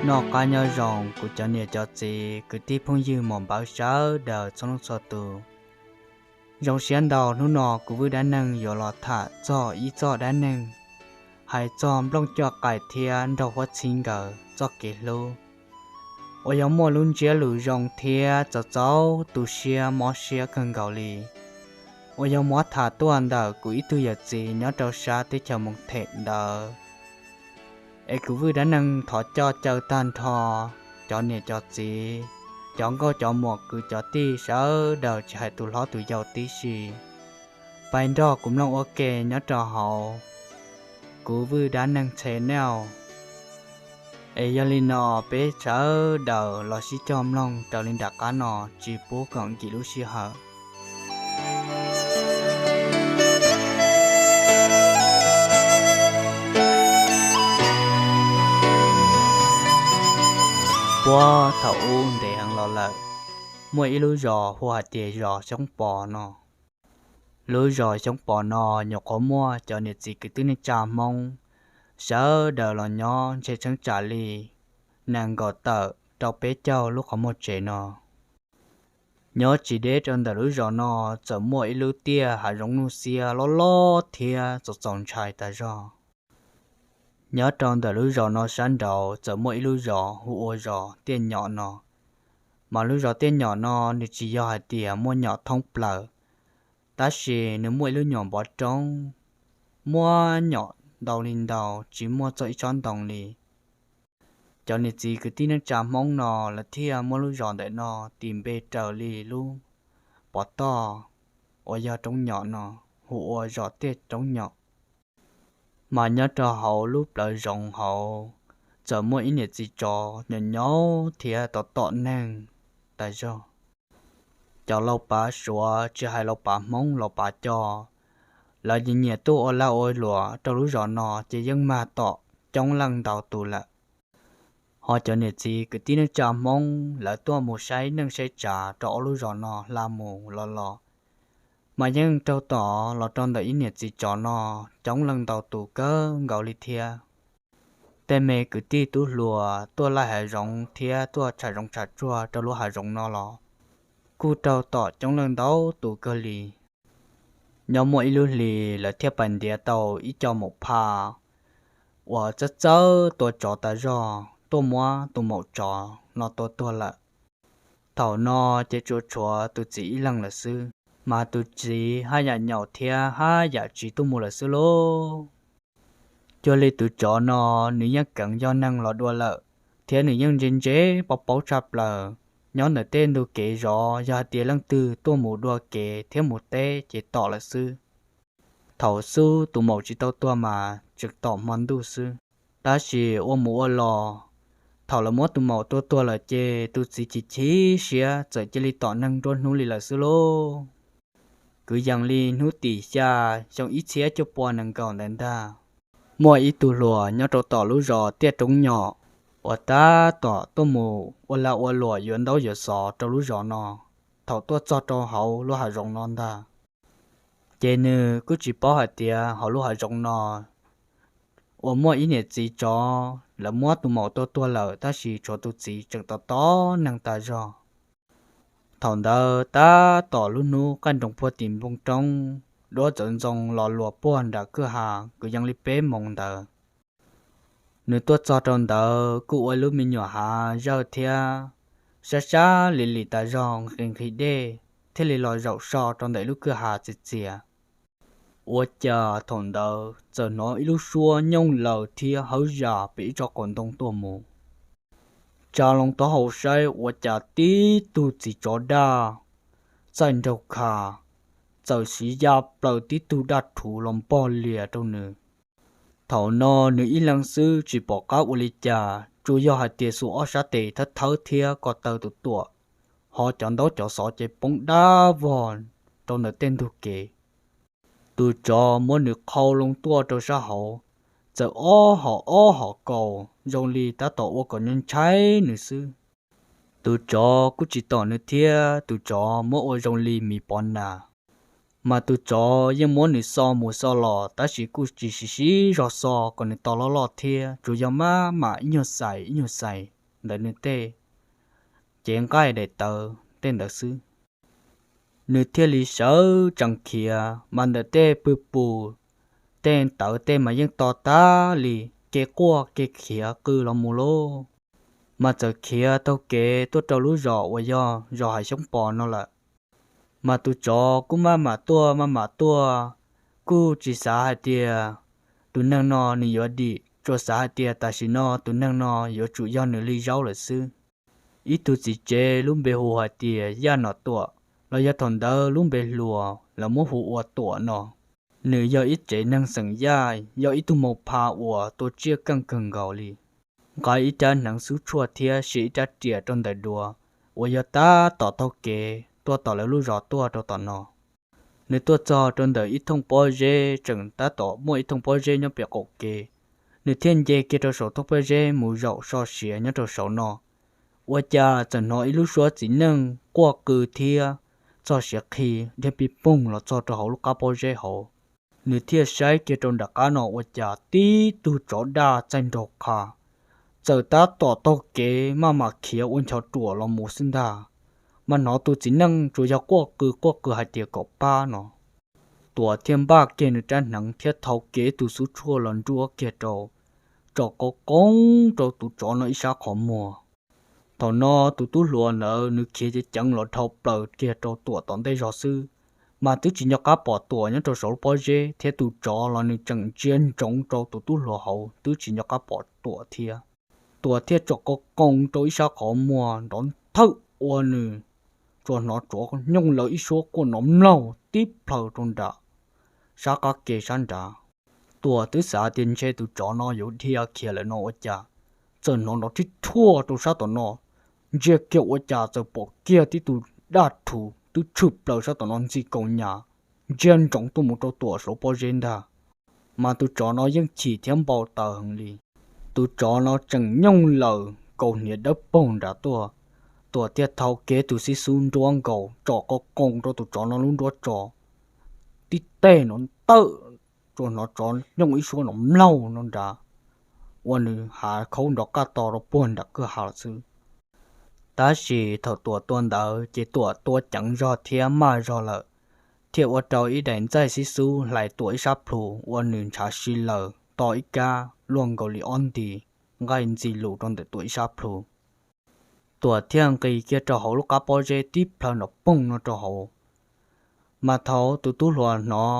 Noj qab nyob zoo kuv cov niam cov txiv kwv tij phooj ywg mos npawv sawv daws txhua leej txhua tus. Zoo siab ntau hnub no kuv Vwj Dab Neeg yuav los tham txog ib txoj dab neeg hais txog nplooj coj qais thiab nraug huab txhib nkawd txoj kev hlub, uas yog muaj lub ntsiab lus zoo thiab txaus txaus tu siab mob siab kawg nkaus li, uas yog muab tham tuaj ntawm kuv ib tug yawm txiv nyob rau sab teb chaws Moos Them ntawd. Es kuv Vwj Dab Neeg thov coj caw tag nrho cov niam cov txiv, cov nkauj cov muam kwv cov tij sawv daws tsis hais tus hlob tus yau tib si, pais nrog kuv mloog ua ke nyob rau hauv kuv Vwj Dab Neeg channel. Es yog li no peb sawv daws los sib cog mloog raws li nram qab no tsis pub kom nkim lub sij hawm. Puag thaum ub ntev heev los lawm, muaj ib lub zos hu hais tias zos Xyoob Pos no. Lub zos Xyoob Pos no nyuam qhuav muaj cov niam txiv kwv tij neej tsa Hmoob sawv daws los nyob ntshe tsheej tsam li nees nkaum tawm rau peb caug lub qhov muag tsev no. Nyob tsis deb rau ntawm lub zos no txawm muaj ib lub tiaj hav zoov nuj xiab loj loj thiab txaus txaus ntshai tas zog. Nyob rau ntawm lub zos no sab nraud txawm muaj ib lub zos hu ua zos Tiaj Nyom no. Mas lub zos Tiaj Nyom no nws tsis yog hais tias muaj nyom thoob plaws, tab sis nws muaj ib lub nyom npov roob, muaj nyom ntau li ntau tsis muaj txog ib tsob ntoo li. Cov niam txiv kwv tij neej tsa Hmoob no lawv thiaj muab lub zos ntawm no tis npe raws li lub pov toj uas yog roob nyom no, hu ua zos Tiaj Roob Nyom. Mas nyob rau hauv lub plawv zoov hauv txawm muaj ib niam txiv tsov nyob nyob thiab tom tom neeg tas zog. Cov laus pav Suav tsis hais laus pav Hmoob laus pav Co, lawv nyiam nyiam tuaj ua lag ua luam rau lub zos no ces yeej mag tom coob leej ntau tus lawm. Ho cov niam txiv kwv tij neej tsa Hmoob lawv tuaj mus saib neej saib tsav rau ob lub zos no hla mus los los, mas yeej raug tom los rau ntawm ib niam txiv tsov no coob leej ntau tus kawg nkaus li thiab. Tej me kwv tij tub hluas tuaj laij hav zoov thiab tuaj tsham zoov tsham tsuag rau lub hav zoov no los kuj raug tom coob leej ntau tus kawg li. Nyob muaj ib lub hlis lawv thiaj pais ntiav tau ib co maum phaj uas txawj txawj tua tsov tas zog tuaj muab tus maum tsov no tua tuag lawm. Thaum no ces tsuas tshuav tus txiv ib leeg lawm xwb, mas tus txiv haj yam nyaum thiab haj yam tsiv tuaj mus lawm xwb lauj. Cuag li tus tsov no, nws yeej keev yog neeg los dua lawm, thiab nws yeej ntse ntse paub paub tshaj plaws. Nyob ntawm tej ntug kev zov yog hais tias leej twg tuaj mus dua kev thiab mus teb ces tom lawm xwb. Thaum xub tus maum tsis tau tuag mas tseem tom hmo ntuj xwb, tab sis ua mus ua los, thaum lawv muab tus maum tua tuag lawm ces tus txiv chim chim siab txawm cia li tom neeg nruab hnub li lawm xwb lauj. Kwv yees li hnub tim xya xyoo ib txhiab cuaj pua nees nkaum ntawd ntag, muaj ib tug hluas nyob rau tom lub zos Tiaj Roob Nyom uas tab tom tuaj mus ua lag ua luam yuav ntaub yuav xov rau lub zos no. Thaum tuaj txog rau hauv lub hav zoov no ntag, ces nws kuj tsis paub hais tias hauv lub hav zoov no uas muaj ib niam txiv tsov, lawv muab tus maum tua tuag lawm tab sis tshuav tus txiv tseem tom tom neeg tas zog. Thaum ntawd tab tom lub hnub qaij nroos puag tim npoo roob, duab txawv ntxoo los luas puag nram kwj ha, kwv yees li peb moos ntawd. Nws tuaj txog rau ntawd kuj ua ib lub me nyuam hav zawj thiab, sab sab lim lim tas zog nqhis nqhis dej, thiaj li los zaum so rau ntawm ib lub kwj ha txias txias. Ua cas thaum ntawd txawm hnov ib lub suab nyooj laws thiab hawb zas pem ib tsob qaum ntoo tuaj mus. Tsa loo taub hau saib ua cas tib tug txiv tsov daj txaij nraug kha, txawm siv ya plaws tib tug daj rhuv los npog lias rau nws. Thaum no nws ib leeg xwb tsis pom qab ua li cas, tsuas yog hais tias xuas ob sab tes thawb thawb thiab ko taw tuam tuam, ho cov ntaub cov xov ces poob dab vog rau ntawm tej ntug kev. Tus tsov muab nws qhau loo tuaj rau sab hauv, txawm ob hom ob hom kaus zoo li tab tom ua kom ntshai nws xwb. Tus tsov kuj tsis tom nws thiab, tus tsov muab ua zoo li miv pov nas. Mas tus tsov yeej muab nws xo mus xo los tab sis kuj tsis siv siv zog xo kom nws to loj loj thiab, tsuas yog maj mam ib nyuag xais ib nyuag xais. ntawm nws tej cev nqaij daim tawv tej ntawd xwb. Nws thiaj li sawv tsees khiav mas ntawm tej pw pus, tej tawv tej mas yeej to tag li, kev quaj kev khiav qw los mus lauj. Mas txawm khiav taug kev tuaj rau lub zos uas yog zos Hais Xyoob Pos no lawm. Mas tus tsov kuj maj mam tuaj maj mam tuaj, kuj tsis xav hais tias tus neeg no nws yuav dim, tsuas xav hais tias tam sim no tus neeg no yuav tsum yog nws li zaub lawm xwb. Ib tug txiv tsev lub npe hu hais tias Yaj Nom Tuam, los yog thaum ntawd lub npe hluas lawv muab hu ua Tuam no. Nws yog ib tsev neeg xeem Yaj, yog ib tug maum pha uas tua tsiaj keej kawg nkaus li. Nqa ib rab hneev xub tshuaj thiab sia ib rab riam rau ntawm duav, uas yog tab tom taug kev tuaj tom lawv lub zos tuaj rau tom no. Nws tuaj txog rau ntawm ib thooj pob zeb, tseem tab tom muaj ib thooj pob zeb nyob pem qaum kev. Nws thiaj nce kiag rau saum thooj pob zeb mus zaum so siav nyob rau saum no, ua cas txawm hnov ib lub suab txiv neej quaj qw thiab txog siav qhi dhia pij poog los txog rau hauv lub qab pob zeb hauv. Nws thiaj saib kiag rau nram qab no ua cas tib tug tsov daj txaij nraug qha txawm tab tom taug kev maj mam khiav ua nchov ruam los mus xwb ntag. Mas hnov tus txiv neej tsuas yog quaj qw quaj qw hais tias kom pab no. Tuam thiaj npaj kiag nws rab hneev thiab thau kiag tus xub tshuaj los nruab kiag rau, tsom qo qoo rau tus tsov no ib sab qhov muag. Thaum no tus tub hluas ntawd nws khiav ceev ceev los dhau plaws kiag rau Tuam tom ntej zog xwb, mas twb tsis nco qab pom Tuam nyob rau saum lub pob zeb, thiab tus tsov los nws tseem ntsia ntsoov rau tus tub hluas hauv twb tsis nco qab pom Tuam thiab. Tuam thiaj tsom qo qoo rau ib sab qhov muag nrov nthawj ua nws tsuas hnov tsov nyooj lawv ib suab quaj nrov mlaug tib plhaw rau nram sab qab ke sab nrad. Tuam twb xav tias ntshe tus tsov no yuav dhia khiav lawm no ua cas txawm hnov nrov thib thuaj rau sab tom no, ntsia kiag ua cas txawm pom kiag tib tug daj rhuv twb tshwm plaws sab tom no ntxi kaus nyas ntsia ntsoov tuaj mus rau Tuam saum pob zeb ntag. Mas tus tsov no yeej chim thiab npau taws heev li. Tus tsov no tseem nyooj lawm kaus hniav dawb paug nrad tuaj. Tuam thiaj thau kiag tus xib xub nruab nkaus tsom qo qoo rau tus tsov no lub nruab tso, tib teg nrov ntawj, tsuas hnov tsov nyooj ib suab nrov mlaug no nrad, ua nws hav khaub nrov qaj to rau puag nram kwj ha lawm xwb. Tab sis thaum Tuam tua ntawd ces Tuam tua ceev zog thiab maj zog lawm, thiaj ua rau ib daim ntxaij xib xub hlais Tuam ib sab plhu ua nws ntshav si laws to ib kab luaj nkaus li ob nti nqaij ntxi lus rau ntawm Tuam ib sab plhu. Tuam thiaj nqis kiag rau hauv lub qab pob zeb tib plhaw nrov poog no rau hauv. Mas thaum tus tub hluas hnov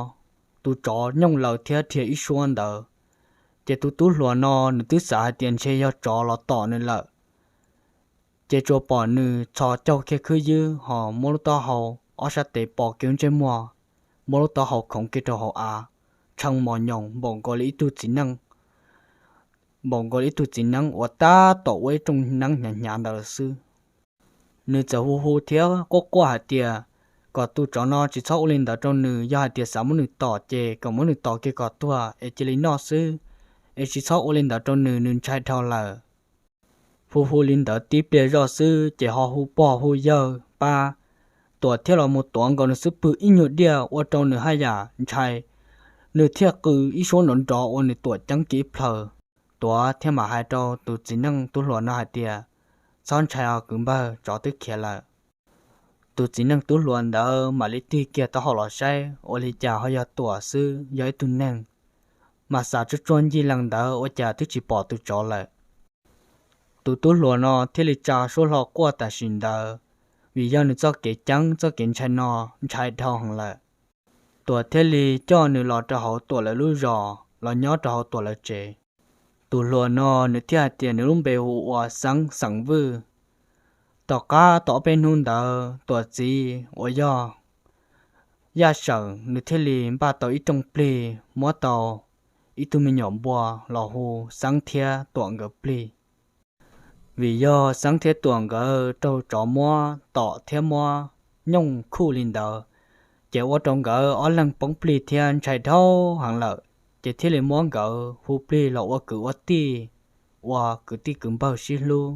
tus tsov nyooj lawm thiab dhia ib suab ntawd, ces tus tub hluas no nws twb xav hais tias ntshe yog tsov los tom nws lawm. Ces tsuas pom nws txhos caug kiag khwb ywb ho muab lub taub hau ob sab tes pos kiag ntsej muag, muab lub taub hau khoov kiag rau hauv av, tshee mos nyoos npaum nkaus li ib tug txiv neej, npaum nkaus li ib tug txiv neeb uas tab tom ua ib rooj neeb hnyav hnyav ntawd lawm xwb. Nws txawm hu hu thiab quaj quaj hais tias, kom tus tsov no tsis txhob ua li ntawd rau nws, yog hais tias xav muab nws tom ces kom muab nws tom kiag kom tuag es cia li noj xwb, es tsis txhob ua li ntawd rau nws, nws ntshai dhau lawm. Hu hu li ntawd tib pliag zoj xwb ces ho hu pog hu yawg pab, Tuam thiaj los mus tuav nkaus nws xub pwg ib nyuag diaj ua rau nws haj yam ntshai. Nws thiaj qw ib suab nrov nrov ua nws tuam ceeb kiag ib plhaw. Tuam thiaj mam hais rau tus txiv neej tub hluas no hais tias, txhob ntshai os kwv npawg, tsov twb khiav lawm. Tus txiv neej tub hluas ntawd mam li tig kiag taub hau los saib ua li cas ho yog Tuam xwb, yog ib tug neeg. Mas xav tsuag tsuag ncig lees ntawd ua cas twb tsis pom tus tsov lawm. Tus tub hluas no thiaj li tsa suab hlo quaj tam sim ntawd, vim yog nws txoj kev ceeb txoj kev ntshai no ntshai dhau heev lawm. Tuam thiaj li coj nws los rau hauv Tuam lawv lub zos los nyob rau hauv Tuam lawv tsev. Tus hluas no nws thiaj hais tias nws lub npe hu ua Xeeb xeem Vwj. Tom qab tau ob peb hnub ntawd Tuam txiv uas yog Yaj Sawm nws thiaj li npaj tau ib rooj plig muab tau ib tug me nyuam npua los hu Xeeb thiab Tuam nkawd plig. Vim yog Xeeb thiab Tuam nkawd raug tsov muab tom thiab muab nyooj khuj li ntawd, ces ua rau nkawd ob leeg poob plig thiab ntshai dhau heev lawm, ces thiaj li muab nkawd hu plig los ua kwv ua tij, ua kwv tij kwv npawg sib hlub.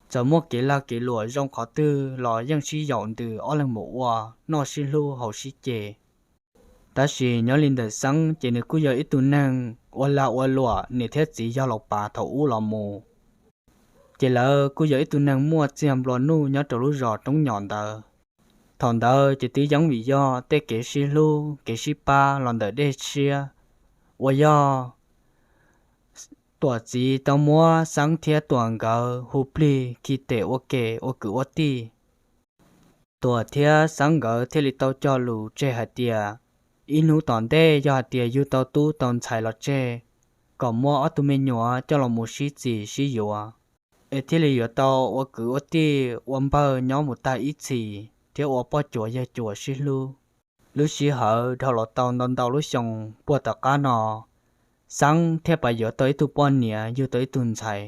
Txawm muaj kev lag kev luam zoo qhov twg los yeej sib yaum ntws ob leeg mus ua noj sib hlub haus sib ce. Tab sis nyob li ntawm Xeeb ces nws kuj yog ib tug neeg ua lag ua luam, niam thiab txiv yog laus pas thaum ub los mus. Ces lawv kuj yog ib tug neeg muaj txiag nplua nuj nyob rau lub zos roob nyom ntawd. Thaum ntawd ces twb yeej vim yog tej kev sib hlub kev sib pab los ntawm dej siab uas yog Tuam txiv tau muab Xeeb thiab Tuam nkawd hu plig khi tes ua ke ua kwv ua tij. Tuam thiab Xeeb nkawd thiaj li tau cog lus tseg hais tias ib hnub tom ntej yog hais tias yug tau tub tau ntxhais los tseg, kom muab ob tug me nyuam coj los mus sib txis sib yuav, es thiaj li yuav tau ua kwv ua tij ua npawg nyob mus tag ib txhis thiab ua poj cuas yawg cuas sib hlub. Lub sij hawm dhau los tau ntau ntau lub xyoo puag tom qab no, Xeeb thiaj pab yuav tau ib tug poj niam yug tau ib tug ntxhais,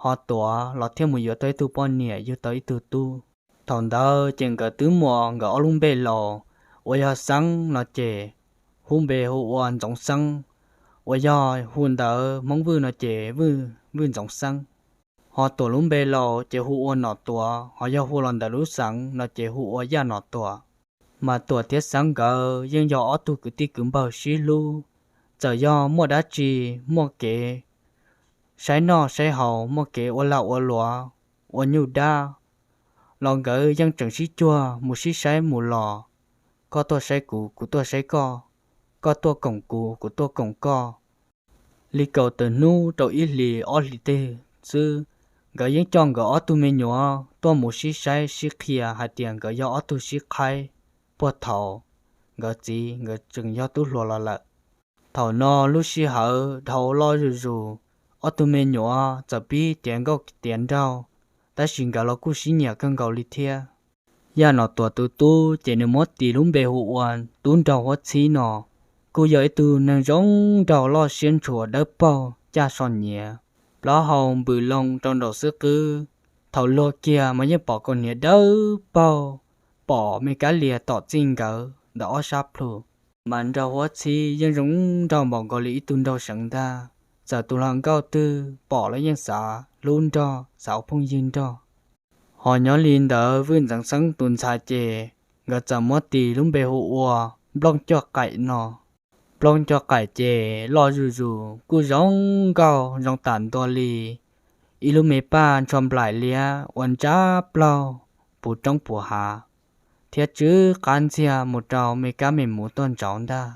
ho Tuam los thiaj mus yuav tau ib tug poj niam yug tau ib tug tub. Thaum ntawd ces nkawd twb muaj nkawd ob lub npe laus, uas yog Xeeb no ces hu npe hu ua Ntxoov Xeeb, uas yog hu ntawv Hmoob Vwj no ces Vwj, Vwj Ntxoov Xeeb. Ho Tuam lub npe laus ces hu ua Nom Tuam, ho yog hu los ntawm lub xeev no ces hu ua Yaj Nom Tuam. Mas Tuam thiab Xeeb nkawd yeej yog ob tug kwv tij kwv npawg sib hlub, txawm yog muaj dab tsi, muaj kev saib noj saib haus, muaj kev ua lag ua luam, ua nyuj dab los nkawd yeej tseem sib cuag mus sib saib mus los, koj tuaj saib kuv, kuv tuaj saib koj, koj tuaj koom kuv, kuv tuaj koom koj. Li kaum tawm hnub rau ib hlis ob hlis tej xwb, nkawd yeej coj nkawd ob tug me nyuam tuaj mus sib saib sib qhia hais tias nkawd yog ob tug sib qhaib puag thaum nkawd txiv nkawd tseem yog tub hluas los lawm. Thaum no lub sij hawm dhau loj zuj zus, ob tug me nyuam txawm pib tiav nkauj tiav nraug, tab sis nkawd los kuj sib nyiam kawg nkaus li thiab. Yaj Nom Tuam tus tub ces nws muab tis lub npe hu ua Tub Nraug Huab Txhib no, kuj yog ib tug neeg zoo nraug loj siab ntshua dawb paug caj so nyiav, plaub hau npws loo rau nraum xwb qwb. Thaum luag kiag mas yeej pom kaus hniav dawb paug, pom me kab lias tom txij nkawm ntawm ob sab plhu. Mas Nraug Huab Txhib yeej zoo nraug npaum nkaus li ib tug nraug seev ntag, txawm tus hluas nkauj twg pom los yeej xav hlub nrog xav ua phooj ywg nrog. Ho nyob li ntawd Vwj Ntxoov Xeeb tus ntxhais ces nkawd txawm muab tis lub npe hu ua Nplooj Coj Qaim no. Nplooj Coj Qaim ces loj zuj zus kuj zoo nkauj zoo tam ntua li ib lub me paj ntshua nplaim liab uas ntsab plaug puv roob puv hav, thiab tsw qab ntxiag mus rau me kab me muv tuaj ntsauv ntag.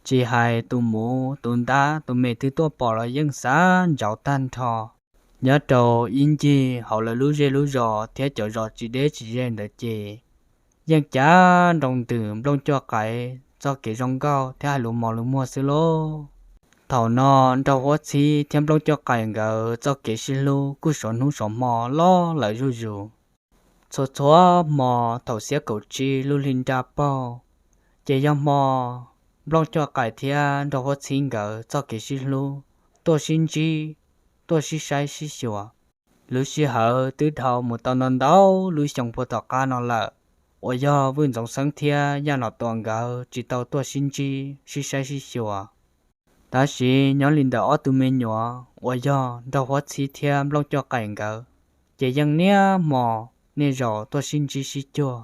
Tsis hais tus muv tus ntab tus me twg tuaj pom los yeej xav ntsauv tag nrho. Nyob rau ib ncig hauv lawv lub zej lub zos thiab cov zos tsis deb tsis ze ntawd ces yeej cav nroo ntws Nplooj Coj Qaim txoj kev zoo nkauj thiab hais lus mos lus muag xwb lauj. Thaum no Nraug Huab Txhib thiab Nplooj Coj Qaim nkawd txoj kev sib hlub kuj suav hnub suav hmo loj lawm zuj zus. Txhua txhua hmo thaum xiab kaum tsib lub hli nra paug, ces yog hmo Nplooj Coj Qaim thiab Nraug Huab Txhib nkawd txoj kev sib hlub tuaj sib ntsib, tuaj sib saib sib xyuas. Lub sij hawm twb dhau mus tau ntau ntau lub xyoo puag tom qab no lawm, uas yog Vwj Ntxoov Xeeb thiab Yaj Nom Tuam nkawd tsis tau tuaj sib ntsib sib saib sib xyuas. Tab sis nyob li ntawm ob tug me nyuam uas yog Nraug Huab Txhib thiab Nplooj Coj Qaim nkawd, ces yeej niaj hmo niaj zaus tuaj sib ntsib sib cuag.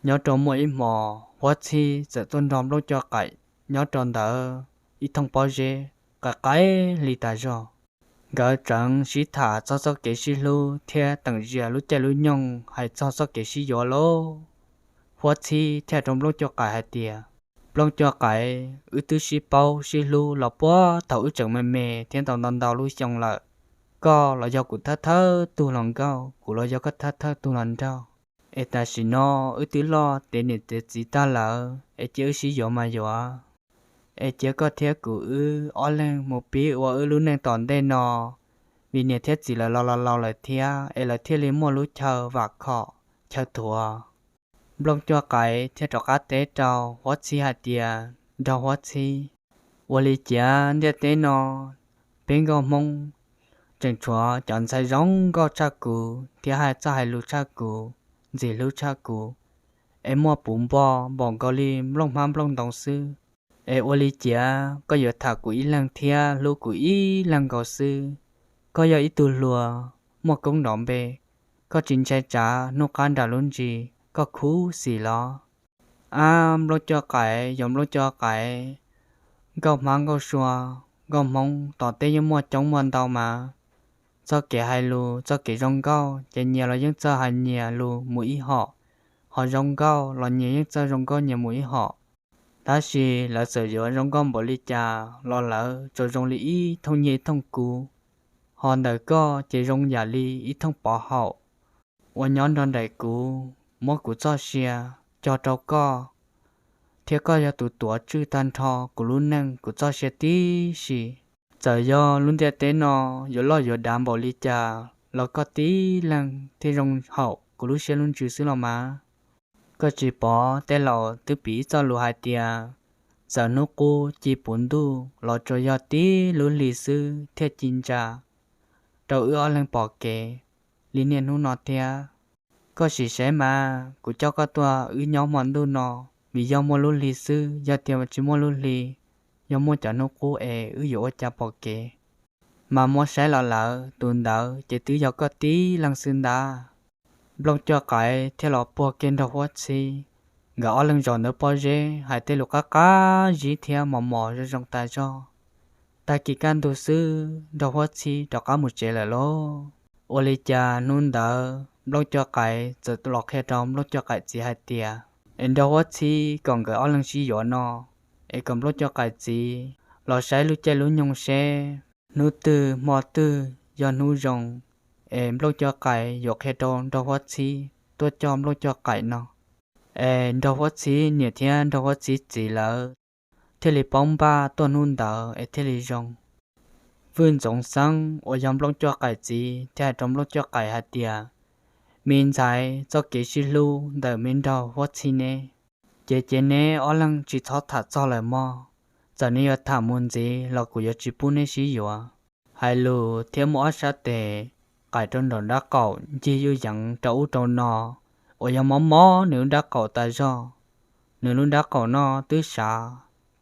Nyob rau muaj ib hmo, Huab Txhib txawm tuaj nrog Nplooj Coj Qaim nyob rau ntawd ib thooj pob zeb, qaim qaim li tas zog. Nkawd tseem sib tham txog txoj kev sib hlub thiab teem zias lub caij lub nyoog hais txog txoj kev sib yuav lauj. Huab Txhib thiaj rau Nplooj Coj Qaim hais tias, Nplooj Coj Qaim, wb twb sib paub sib hlub los puag thaum wb tseem me me thiab ntau ntau ntau lub xyoo lawm. Koj los yog kuv thawj thawj tug hluas nkauj, kuv los yog koj thawj thawj tug hluas nraug. Es tam sim no wb twb loj tev niam tev txiv tag lawm, es cia wb sib yuav mas yuav. Es cia koj thiab kuv wb ob leeg mus pib ua wb lub neej tom ntej no, vim niam thiab txiv lawv los laus laus lawm thiab, es lawv thiaj li muaj lub chaw vam khom chaw thuav. Nplooj Coj Qaim thiaj rov qab teb rau Huab Txhib hais tias, Nraug Huab Txhib, ua li cas ntiaj teb no peb nkauj Hmoob tseem tshuav cov ntxhais zoo nkauj tshaj kuv thiab hais txoj hais lus tshaj kuv, ntxim hlub tshaj kuv, es muaj puv npo npaum nkaus li nplooj hmab nplooj ntoo xwb? Es ua li cas koj yuav tham kuv ib leeg thiab hlub kuv ib leeg nkaus xwb? Koj yog ib tug hluas muaj koob nrov npe, koj tsis ntshai tsam hnub qab nram lub ntsis koj khuv xim los? Ab, Nplooj Coj Qaim, yog Nplooj Coj Qaim, nkauj hmab nkauj sua, nkauj Hmoob tom teb yeej muaj coob muaj ntau mas, txoj kev hais lus, txoj kev zoo nkauj ces nyias los yeej txawj hais nyias lus mus ib hom, ho zoo nkauj los nyias yeej txawj zoo nkauj nyias mus ib hom. Tab sis lawv txawm yuav zoo nkauj npaum li cas los lawv tsuas zoo li ib thooj nyiaj ib thooj kub, ho ntawm koj ces zoo yam li ib thooj pov haum uas nyob nrog nraim kuv, muab kuv txoj sia cog rau koj, thiab koj yog tus tuav tswj tag nrho kuv lub neej kuv txoj sia tib si. Txawm yog lub ntiaj teb no yuav loj yuav dav npaum li cas los koj tib leeg thiaj zoo haum kuv lub siab lub ntsws xwb los mas. Koj tsis pom tej laus twb piv ib txoj lus hais tias, txawm hnub qub ci puv ntuj los tsuas yog tib lub hli xwb thiaj ci ntsa rau wb ob leeg pom kev li niaj hnub no thiab. Koj sim saib mas kuv coj koj tuaj wb nyob hmo ntuj no, vim yog muaj lub hli xwb, yog tias tsis muaj lub hli, yog muaj cov hnub qub es wb yuav ua cas pom kev. Mas muab saib los lawm tus ntawd ces twb yog koj tib leeg xwb ntag. Nplooj Coj Qais thiaj los puag kiag Nraug Huab Txhib nkawd ob leeg zos ntawd pob zeb hais tej lus qab qab zib thiab mos mos zoo zoo tas zog. Tag kis kaj ntug xwb Nraug Huab Txhib rov qab mus tsev lawm lauj. Ua li cas hnub ntawd Nplooj Coj Qais txawm los qhia rau Nplooj Coj Qais txiv hais tias, es Nraug Huab Txhib kom nkawd ob leeg sib yuav no, es kom Nplooj Coj Qais txiv los saib lub caij lub nyoog seb hnub twg hmo twg yog hnub zoo, es Nplooj Coj Qais yuav qhia rau Nraug Huab Txhib tuaj coj Nplooj Coj Qais no. Es Nraug Huab Txhib niam thiab Nraug Huab Txhib txiv lawv thiaj li paub npaj tuaj hnub ntawd es thiaj li zoo. Vwj Ntxoov Xeeb uas yog Nplooj Coj Qais txiv thiaj hais rau Nplooj Coj Qais hais tias, me ntxhais, txoj kev sib hlub ntawm me Nraug Huab Txhib neb, ces ces neb ob leeg tsis txhob tham txog lawm mog. Txawm neb yuav tham mus ntxiv los kuv yuav tsis pub neb sib yuav. Hais lus thiab muab ob sab tes qais rau nraum nrab qaum ncig yuj yeev rau ub rau no, uas yog mob mob nws lub nrab qaum tas zog. Nws lub nrab qaum no twb sav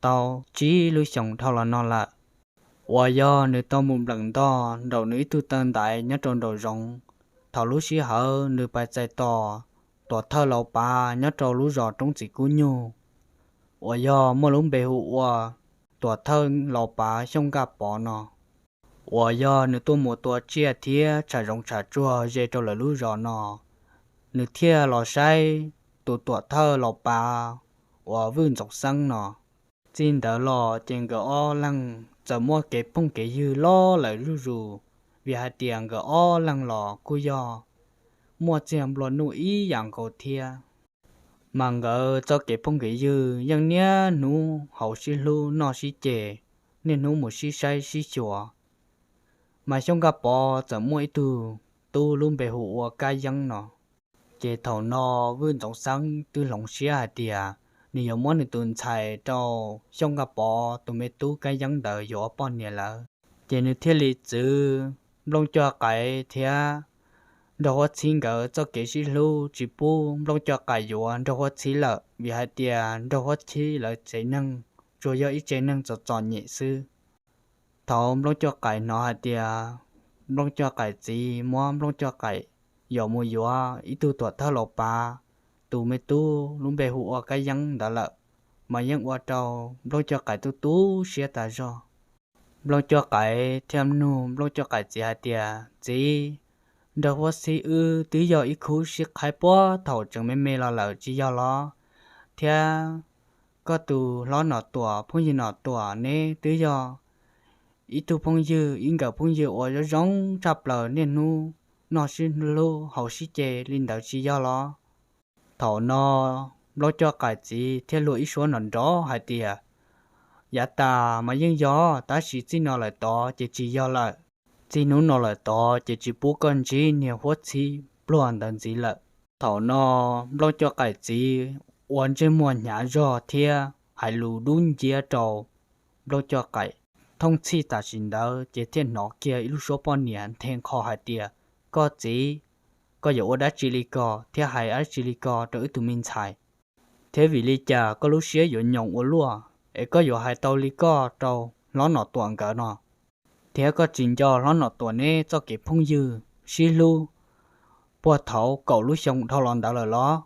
tau tsib lub xyoos dhau los no lawm, uas yog nws tau mus npleem ntog nraum nws ib tug taw ntaiv nyob rau nraum zoov. Thaum lub sij hawm nws pais txais tos Tuam Thawj Laus Pav nyob rau lub zos Roob Txiv Kub Nyug, uas yog muaj lub npe hu ua Tuam Thawj Laus Pav Xyooj Nkaj Pov no, uas yog nws tuaj mus tua tsiaj thiab tsham zoov tsham tsuag ze rau lawv lub zos no, nws thiaj los saib tus Tuam Thawj Laus Pav uas Vwj Ntxoov Xeeb no. Txij ntawd los ces nkawd ob leeg txawm muaj kev phooj kev ywg loj lawm zuj zus, vim hais tias nkawd ob leeg los kuj yog muaj txiag nplua nuj ib yam nkaus thiab. Mas nkawd txoj kev phooj kev ywg yeej niaj hnub haus sib hlub noj sib ce, niaj hnub mus sib saib sib xyuas. Mas Xyooj Nkaj Pov txawm muaj ib tug tub lub npe hu ua Kab Yeeb no. Ces thaum no Vwj Ntxoov Xeeb twb hloov siab hais tias nws yuav muab nws tus ntxhais rau Xyooj Nkaj Pov tus me tub Kab Yeeb ntawd yuav ua poj niam lawm. Ces nws thiaj li txwv Nplooj Coj Qais thiab Nraug Huab Txhib nkawd txoj kev sib hlub, tsis pub Nplooj Coj Qais yuav Nraug Huab Txhib lawm, vim hais tias Nraug Huab Txhib lawv tsev neeg tsuas yog ib tsev neeg txom txom nyem xwb. Thaum Nplooj Coj Qais hnov hais tias Nplooj Coj Qais txiv muab Nplooj Coj Qais yuam mus yuav ib tug Tuam Thawj Laus Pav tus me tub lub npe hu ua Kab Yeeb ntawd lawm, mas yeej ua rau Nplooj Coj Qais tu tu siab tas zog. Nplooj Coj Qais thiaj nug Nplooj Coj Qais txiv hais tias, txiv, Nraug Huab Txhib wb twb yog ib khub sib qhaib puag thaum tseem me me los lawm tsis yog los? Thiab koj tus hlob Nom Tuam, phooj ywg Nom Tuam neb twb yog ib tug phooj ywg, ib nkawm phooj ywg uas zoo zoo tshaj plaws, niaj hnub noj sib hlub haus sib ce li ntawd tsis yog los? Thaum no Nplooj Coj Qais txiv thiaj luag ib suab nrov nrov hais tias, yav tas mas yeej yog, tab sis txij no lawm tod ces tsis yog lawm. Txij hnub no lawm tod ces tsis pub koj ntsib niag Huab Txhib pluag ntawd ntxiv lawm. Thaum no Nplooj Coj Qais txiv ua ntsej muag hnyav zog thiab hais lus dub nciab rau Nplooj Coj Qais. Thooj txhij tam sim ntawd ces thiaj hnov kiag ib lub suab poj niam nthe nqho hais tias, koj txiv, koj yuav ua dab tsi li ko thiab hais dab tsi li ko rau wb tus me ntxhais? Thiab vim li cas koj lub siab yuav nyoos ua luaj es koj yuav hais tau li koj rau hlob Nom Tuam nkawd no? Thiab koj tsis nco hlob Nom Tuam neb txoj kev phooj ywg sib hlub puag thaum kaum lub xyoo dhau los ntawd lawm los?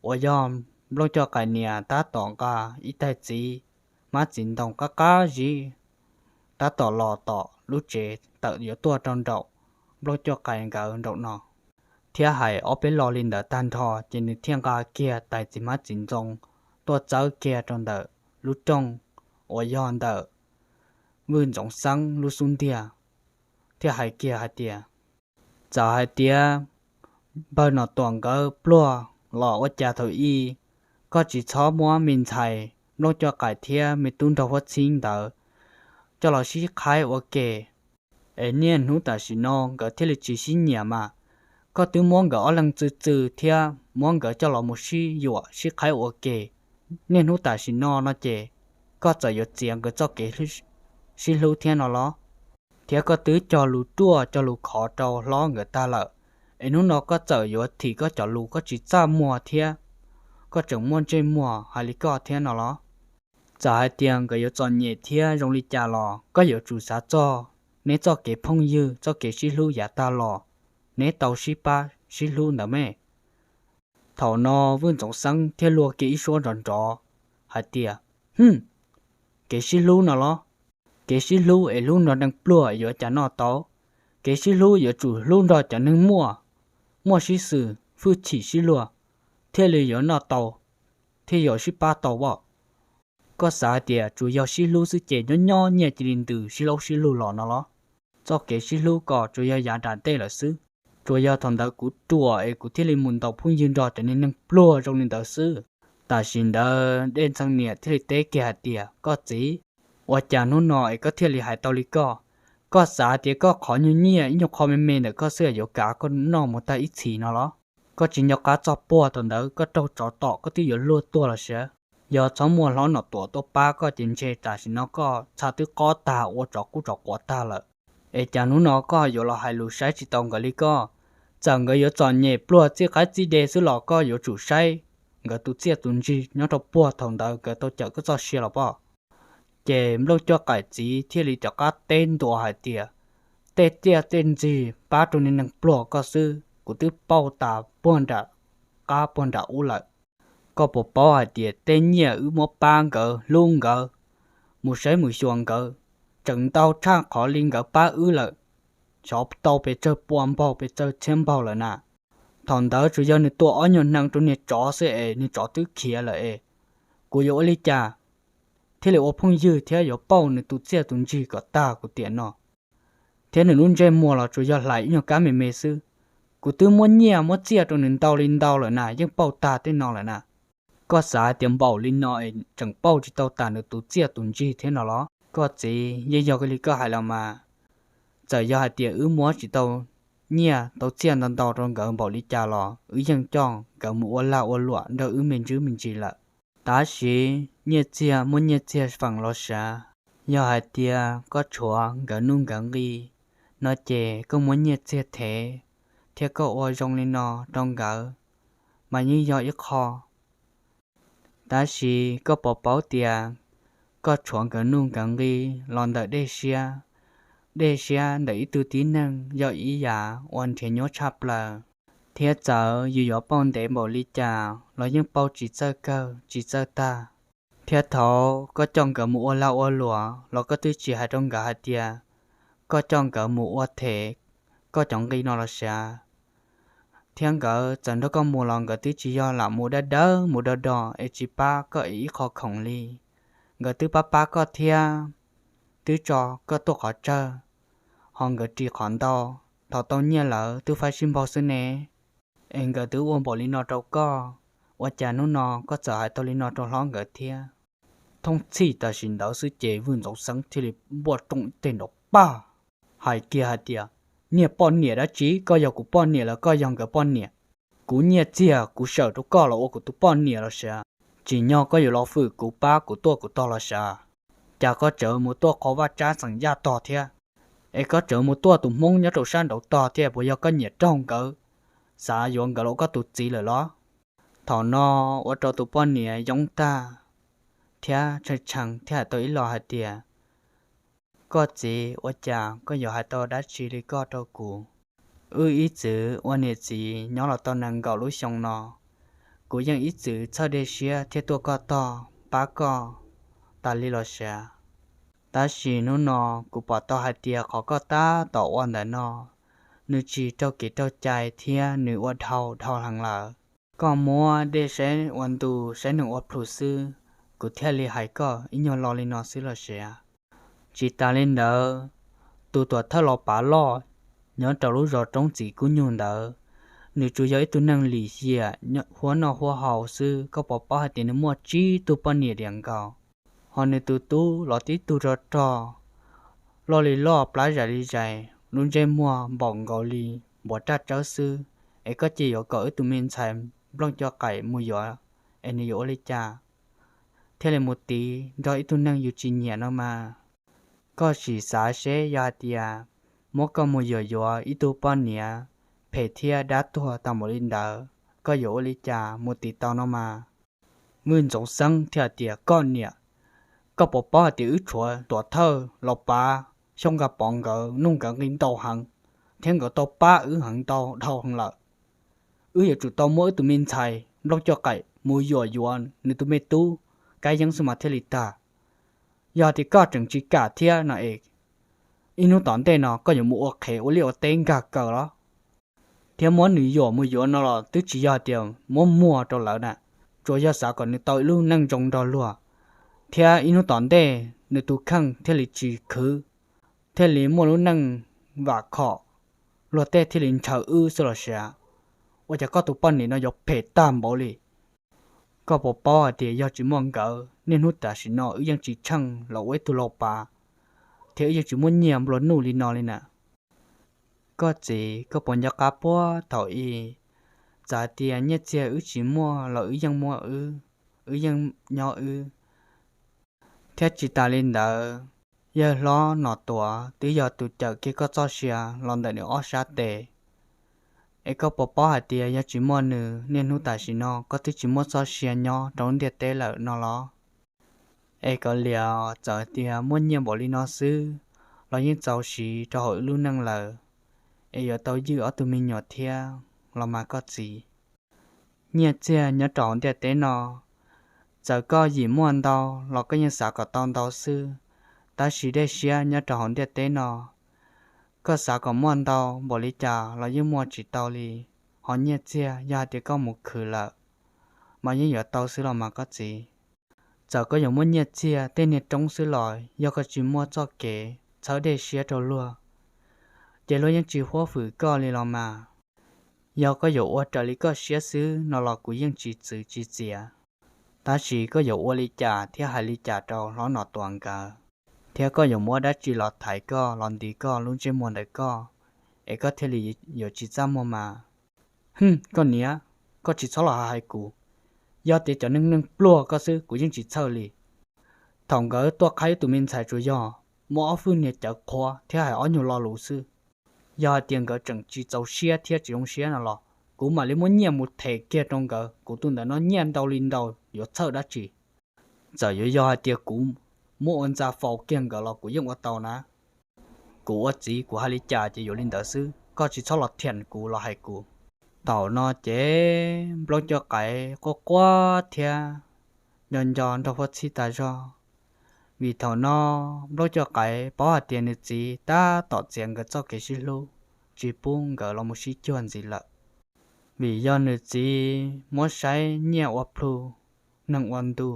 Uas yog Nplooj Coj Qais niam tab tom nqa ib tais txiv hmab txiv ntoo qab qab zib tab tom los tom lub tsev tawm yuav tuaj rau nraum Nplooj Cuaj Qais nkawd nraum no. Thiab hais ob peb lo li ntawd tag nrho ces nws thiaj nqa kiag tais txiv hmab txiv ntxoo tuaj txawb kiag rau ntawm lub rooj uas yog ntawm Vwj Ntxoov Xeeb lub xub ntiag, thiab hais kiag hais tias, txawm hais tias npawg Nom Tuam nkawd pluag los ua cas thaum ub koj tsis txhob muab me ntxhais Nplooj Cuaj Qais thiab me tub nraug Huab Txhib ntawd coj los sib qhaib ua ke, es niaj hnub tam sim no nkawd thiaj li tsis sib nyiam mas. Koj twb muab nkawd ob leeg txw txw thiab muab nkawd coj los mus sib yuam sib qhaib ua ke, niaj hnub tam sim no no ces koj txawm yuav txiav nkawd txoj kev sib hlub thiab no los? Thiab koj twb cog lus ruaj cog lus khov rau hlob nkawd tag lawm, es hnub no koj txawm yuav thim koj cov lus koj tsis txaj muag thiab koj tseem muaj ntsej muag hais li koj thiab no los? Txawm hais tias nkawd yuav txom nyem thiab zoo li cas los koj yuav tsum xav txog neb txoj kev phooj ywg txoj kev sib hlub yav tag los neb tau sib pab sib hlub ntawd me. Thaum no Vwj Ntxoov Xeeb thiaj luag kiag ib suab nrov nrov hais tias, Hm, kev sib hlub no los? Kev sib hlub es hlub nrog neeg pluag yuav cas noj tau? Kev sib hlub yuav tsum hlub nrog cov neeg muaj, muaj sib xws hwj chim sib luag thiaj li yuav noj tau, thiaj yuav sib pab tau as. Koj xav hais tias tsuas yog sib hlub xwb ces nyob nyob nyiaj cia li ntws sib laub sib lug los no los? Txoj kev sib hlub ko tsuas yog yav nram ntej lawm xwb. Tsuas yog thaum ntawd kuv ruam es kuv thiaj li mus ntaus phooj ywg nrog cov niag neeg pluag zoo li ntawd xwb. Tam sim ntawd Dej Ntxhee niam thiaj li teb kiag hais tias, Koj txiv, ua cas hnub no es koj thiaj li hais tau li koj? Koj xav tias koj qhov nyuag nyiaj ib nyuag qho me me ntawm koj xwb yuav kav koj noj mus tag ib txhis no los? Koj tsis nco qab txoj puag thaum ntawd koj raug tsov tom koj twb yuav luag tuag los sav. Yog txhob muaj hlob Nom Tuam tuaj pab koj ces ntshe tam sim no koj txha twb qob tag ua tsov qub tsov quav tag lawm. Es cas hnub no koj yuav los hais lus saib tsis taus nkawd li koj? Txawm nkawd yuav txom nyem pluag txij qaib txij de xwb los koj yuav tsum saib nkawd tus txiaj tus ntsig nyob rau puag thaum ntawd nkawd tau cawm koj txoj sia los pob? Ces Nplooj Cuaj Qais txiv thiaj li rov qab teb ntua hais tias, Tej txiaj tej ntsig pab rau niag neeg pluag koj xwb kuv twb pauj tas puag nram qab puag nram ub lawm. Koj puas paub hais tias tej nyiaj wb muab pab nkawd hlub nkawd, mus saib mus xyuas nkawd, tseem ntau tshaj qhov li nkawd pab wb lawm, xyov tau pes tsawg pua npaug pes tsawg txhiab npaug lawm na. Thaum ntawd tsuas yog nws tua ob nyuag hneev rau niag tsov xwb es niag tsov twb khiav lawm es kuv yuav ua li cas thiaj li ua phooj ywg thiab yuav pauj nws tus txiaj tus ntsig kom tag kuv tiam no? Thiab nws lub ntsej muag los tsuas yog hlais ib nyuag kab me me xwb. Kuv twb muab nyiaj muab txiaj rau nws ntau li ntau lawm na yeej pauj tag tej no lawm na. Koj xav hais tias npaum li no es tseem pauj tsis tau tas nws tus txiaj tus ntsig thiab no los? Koj txiv, yeej yog li koj hais los mas. Txawm yog hais tias wb muab tsis tau nyiaj tau txiaj ntau ntau rau nkawd npaum li cas los wb yeej coj nkawd mus ua lag ua luam nrog wb me ntsis me ntsis lawm. Tab sis nyiaj txiag muaj nyiaj txiag feem los sav. Yog hais tias koj tshuav nkawd nuj nkawd nqi no ces koj muab nyiaj txiag thev thiab koj ua zoo li no rau nkawd mas yeej yog ib qho. Tab sis koj puas paub tias koj tshuav nkawd nuj nkawd nqi los ntawm dej siab, dej siab ntawm ib tug tib neeg yog ib yam uas nrhiav nyuaj tshaj plaws, thiab txawm yus yuav pauj ntev npaum li cas los yeej pauj tsis txawj kawg tsis txawj tag. Thiab thaum koj coj nkawd mus ua lag ua luam los koj twb tsis hais rau nkawd hais tias koj coj nkawd mus ua them koj cov nqi no los sav. Thiab nkawd txawm nrog koj mus los nkawd twb tsis yog lam mus dawb dawb mus do do es tsis pab koj ib qho khoom li. Nkawd twb pab pab koj thiab twb tso koj tuaj qhov tsawg, ho nkawd ris qhov ntau, thaum tau nyiaj lawm twb faib sib npaug xwb ne. Es nkawd twb ua npaum li no rau koj, ua cas hnub no koj txawm hais tau li no rau hlob nkawd thiab? Thooj txhij tam sim ntawd xwb ces Vwj Ntxoov Xeeb thiaj li npuaj rooj ib teg nrov pag, hais kiag hais tias, Niag poj niam dab tsi, koj yog kuv poj niam los koj yog nkawd poj niam? Kuv nyiaj txiag kuv sawm rau koj los ua kuv tus poj niam los sav? Tsim nyog koj yuav los fwm kuv pab kuv tuaj kuv tog los sav? Cas koj tsawv mus tuaj qhov vaj tsab xeem Yaj tog thiab? Es koj tsawv mus tuaj tus Hmoob nyob rau sab nraud tog thiab, puas yog koj nyiam raug nkawd, xav yuav nkawd los ua koj tus txiv lawm los? Thaum no ua rau tus poj niam yoob tag thiab tshee tshee thiab hais tau ib los hais tias, Koj txiv, ua cas koj yuav hais tau dab tsi li koj rau kuv? Wb ib txwm ua niam txiv nyob los tau nees nkaum lub xyoo no, kuv yeej ib txwm txhawj dej siab thiab tuaj koj tog pab koj tas li los sav. Tab sis hnub no kuv pom tau hais tias qhov koj tab tom ua ntawm no nws tsis raug kev raug cai thiab nws ua dhau dhau heev lawm. Koj muab dej saib ua ntu, saib neeg ua plhu xwb, kuv thiaj li hais koj ib nyuag lo li no xwb los sis. Tsis tas li ntawd, tus tuam thawj los pav loj nyob rau lub zos roob txiv kub nyug ntawd, nws tsuas yog ib tug neeg lim hiam, huab noj huab haus xwb, koj puas paub hais tias nws muaj tsib tug poj niam diam nkaus, ho nws tus tub los tib tug rog rog, loj li loj, plab zais li zais, lub ntsej muag npaum nkaus li npuas raj tsawb xwb, es koj cia yuav kom wb tus me ntxhais Nplooj Coj Qaim mus yuav, es nws yuav ua li cas thiaj li mus tiv nrog ib tug neeg yus tsis nyiam no mas? Koj sim xav seb, yog hais tias muab koj mus yuam yuav ib tug poj niam phem thiab dab tuag tau npaum li ntawd, koj yuav ua li cas mus tiv tau no mas? Vwj Ntxoov Xeeb thiaj tias, koj niam, koj puas paub hais tias wb tshuav tuam thawj los pav Xyooj Nqa Pov nkawd nuj nkawd nqi ntau heev, thiab nkawd tau pab wb heev ntau dhau heev lawm. Wb yuav tsum tau muab wb tus me ntxhais Nplooj Coj Qaim mus yuam yuav nws tus me tub Kab Yeeb xwb mas thiaj li tag. Yog hais tias koj tseem tsis kam thiab no es, ib hnub tom ntej no koj yuav mus ua qhev ua liaj ua teb nkag kaws los, thiab muab nws yuam mus yuav no los twb tsis yog hais tias muab muag rau lawv na, tsuas yog xav kom nws tau ib lub neej zoo nrog luag, thiab ib hnub tom ntej nws tus kheej thiaj li tsis khwv, thiaj li muaj lub neej vam khom, luag tej thiaj li ntshaw wb xwb los sis. Ua cas koj tus poj niam no yuav phem tag npaum li? Koj puas paub hais tias yog tsis muaj nkawd, niaj hnub tam sim no wb yeej tsis tsheej los ua ib tug lau pav, thiab wb yeej tsis muaj nyiaj nplua nuj li no li na. Koj txiv, koj puas nco qab puag thaum i, txawm hais tias nyiaj txiag wb tsis muaj los wb yeej muaj wb, wb yeej nyob wb. Thiab tsis tas li ntawd, yawg hlob Nom Tuam twb yog tus cawm kiag koj txoj sia los ntawm nws ob sab tes. Es koj puas paub hais tias yog tsis muaj nws, niaj hnub tam sim no koj twb tsis muaj txoj sia nyob rau lub ntiaj teb lawm no los? Es kav liam, txawm tias muaj nyiaj npaum li no xwb los yeej txaus siv rau hauv wb lub neej lawm, es yuav tau ywj ob tug me nyuam thiab los mas koj txiv. Nyiaj txiag nyob rau hauv ntiaj teb no, txawm koj yim muaj ntau los koj yeej xav kom tau ntau xwb, tab sis dej siab nyob rau hauv ntiaj teb no, koj xav kom muaj ntau npaum li cas los yeej muaj tsis tau li. Ho nyiaj txiag yog hais tias koj mus khwv lawm, mas yeej yuav tau xwb los mas koj txiv. Txawm koj yuav muab nyiaj txiag tej niag roob xwb los yog koj tsis muaj txoj kev txhawb dej siab rau luag, ces luag yeej tsis huab hwm koj li los mas. Yog koj yuav ua raws li koj siab xwb no los kuv yeej tsis txwv tsis txiav. Tab sis koj yuav ua li cas thiab hais li cas rau hlob Nom Tuam nkawd, thiab koj yuav muab dab tsi los thaiv koj los ntis koj lub ntsej muag ntawm koj, es koj thiaj li yuav tsis txaj muag mas? Hwm, koj niam, koj tsis txhob los hais kuv. Yog tias cov neeg neeg pluag koj xwb kuv yeej tsis txhawj li. Thaum nkawd tuaj qhaib ib tug me ntxhais tsuas yog muab ob fwj niag cawv qhuav thiab hais ob nyuag lo lus xwb. Yog hais tias nkawd tseem tsis txaus siab thiab tsis zoo siab no los kuv mam li muab nyiaj mus them kiag rau nkawd. Kuv tus ntawm no nyiaj ntau li ntau yuav txhawj dab tsi? Txawm yuav yog hais tias kuv muab ua ntxa faus kiag nkawd los kuv yeej ua tau na. Kuv ua txiv kuv hais li cas ces yuav li ntawd xwb, koj tsis txhob los thiam kuv los hais kuv. Thaum no ces Nplooj Coj Qaim quaj quaj thiab nco nco nrog huab txhij tas zog, vim thaum no Nplooj Coj Qaim paub hais tias nws txiv tab tom txiav nkawd txoj kev sib hlub, tsis pub nkawd los mus sib cuag ntxiv lawm. Vim yog nws txiv muab saib nyiaj ua plhu, neeg ua ntu,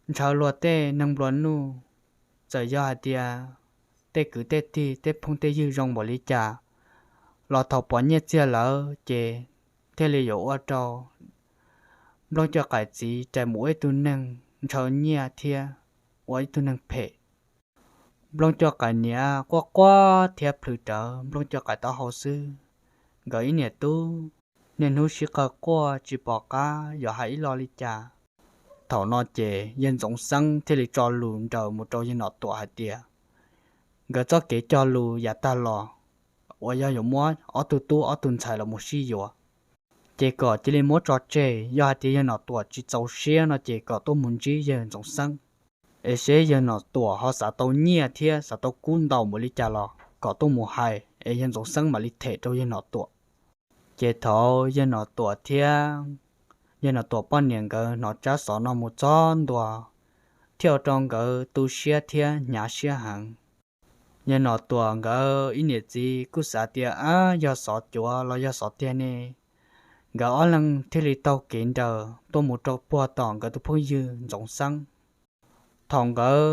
ntshaw luag tej neeg nplua nuj. Txawm yog hais tias tej kwv tej tij tej phooj tej ywg zoo npaum li cas los thaum pom nyiaj txiag lawm ces thiaj li yuav ua rau Nplooj Coj Qaim txiv rais mus ua ib tug neeg ntshaw nyiaj thiab ua ib tug neeg phem. Nplooj Coj Qaim niam quaj quaj thiab plhws rawv Nplooj Coj Qaim taub hau xwb. Nkawd ib niam tub niaj hnub sib qawg quaj tsis pom qab yuav hais ib lo li cas. Thaum no ces yawg Ntxoov Xeeb thiaj li tso lus nraws mus rau yawg Nom Tuam hais tias nkawd txoj kev cog lus yav tag los uas yog yuav muab ob tug tub ob tug ntxhais los mus sib yuav, ces kom cia li muab tso tseg. Yog hais tias yawg Nom Tuam tsis txaus siab no ces kom tuaj mus ntsib yawg Ntxoov Xeeb, es seb yawg Nom Tuam ho xav tau nyiaj thiab xav tau kub ntau npaum li cas los kom tuaj mus hais es yawg Ntxoov Xeeb mam li them rau yawg Nom Tuam. Ces thaum yawg Nom Tuam thiab yawg Nom Tuam poj niam nkawd hnov tsab xov no mus txog ntua, thiaj ua rau nkawd tu siab thiab hnyav siab heev. Yawg Nom Tuam nkawd ib niam txiv kuj xav tias, ab, yog xov cuav los yog xov tiag ne. Nkawd ob leeg thiaj li taug kev nraws tuaj mus rau puag tom nkawd tus phooj ywg Ntxoov Xeeb. Thaum nkawd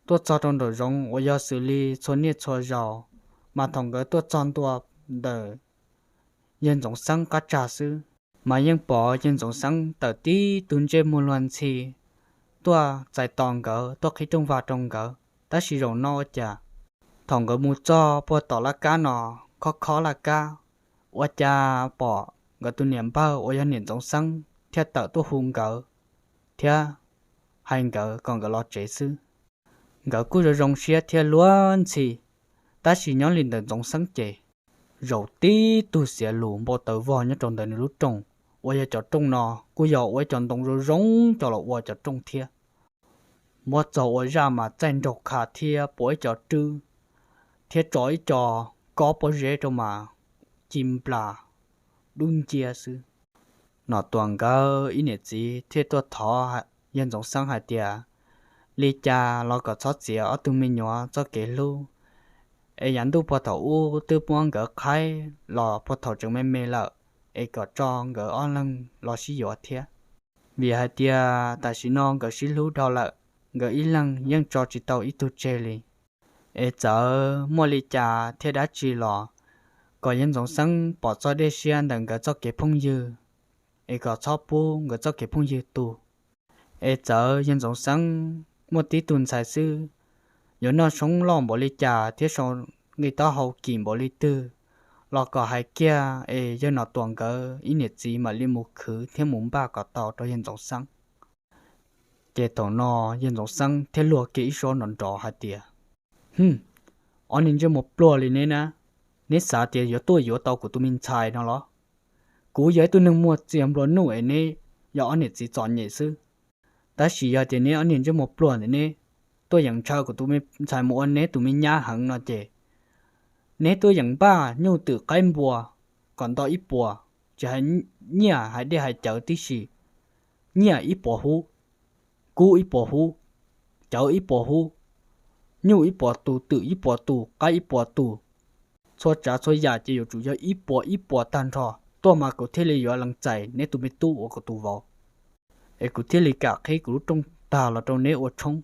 tuaj txog rau nraum zoov uas yog xws li txhua niaj txhua zaus, mas thaum nkawd tuaj txog ntua ntawm yawg Ntxoov Xeeb qab tsag xwb, mas yeej pom yawg Ntxoov Xeeb tawm tib tug ntsej muag luag ntxhi tuaj txais tos nkawd, tuaj qhib rooj vag rau nkawd. Tab sis zaum no ua cas thaum nkawd mus txog puag tom laj kab no, khob khob laj kab, ua cas pom nkawd tus niam npawg uas yog niam Ntxoov Xeeb thiaj tawm tuaj hu nkawd thiab hais nkawd kom nkawd los tsev xwb. Nkawd kuj zoo zoo siab thiab luag ntxhi, tab sis nyob li ntawm Ntxoov Xeeb ces zaum tib tug xiav lus npau taws vog nyob rau ntawm nws lub rooj, uas yog cov rooj no kuj yog ua ib cov ntoo zoo zoo coj los ua cov rooj thiab. Muab txog ua zaj mas txaij nraug kha thiab puav ib cov rwb thiab tso ib co kob pob zeb rau mas ci nplas dub nciab xwb. Nom Tuam nkawd ib niam txiv thiaj tuaj thov yawg Ntxoov Xeeb hais tias, li cas los kom txhob txiav ob tug me nyuam txoj kev hlub, es yav ntuj puag thaum ub twb muab nkawd qhaib los puag thaum tseem me me lawm, es kom tso nkawd ob leeg los sib yuav thiab. Vim hais tias tam sim no nkawd sib hlub dhau lawm, nkawd ib leeg yeej tso tsis tau ib tug tseg li. Es txawm muaj li cas thiab dab tsi los kom yawg Ntxoov Xeeb pom txog dej siab ntawm nkawd txoj kev phooj ywg, es kom txhob pub nkawd txoj kev phooj ywg tu. Es txawm yawg Ntxoov Xeeb muaj tib tug ntxhais xwb, yuav noj tshoob loj npaum li cas thiab sau nqi taub hau kim npaum li twg los kom hais kiag es yawg Nom Tuam nkawd ib niam txiv mam li mus khwv thiab mus npaj kom tau rau yawg Ntxoov Xeeb. Ces thaum no yawg Ntxoov Xeeb thiaj luag kiag ib suab nrov nrov hais tias, Hwm, ob niag ntsej muag pluag li neb na, neb xav tias yuav tuaj yuav tau kuv tus me ntxhais no los? Kuv yog ib tug neeg muaj txiag nplua nuj es neb yog ob niam txiv txom nyem xwb. Tab sis yog tias neb ob niag ntsej muag pluag ntawm neb tuaj yeem ntshaw kuv tus me ntxhais mus ua neb tus me nyab heev no ces neb tuaj yeem npaj nyuj twm qaib npua kom nto ib puas, tsis hais nyiaj hais dej hais cawv tib si, nyiaj ib puas hub, kub ib puas hub, cawv ib puas hub, nyuj ib puas tus, twm ib puas tus, qaib ib puas tus, txhua tsav txhua yam ces yuav tsum yog ib puas ib puas tag nrho tuaj mas kuv thiaj li yuav lees txais neb tus me tub ua kuv tus vauv, es kuv thiaj li kam qhib kuv lub rooj tag los rau neb ua tshoob.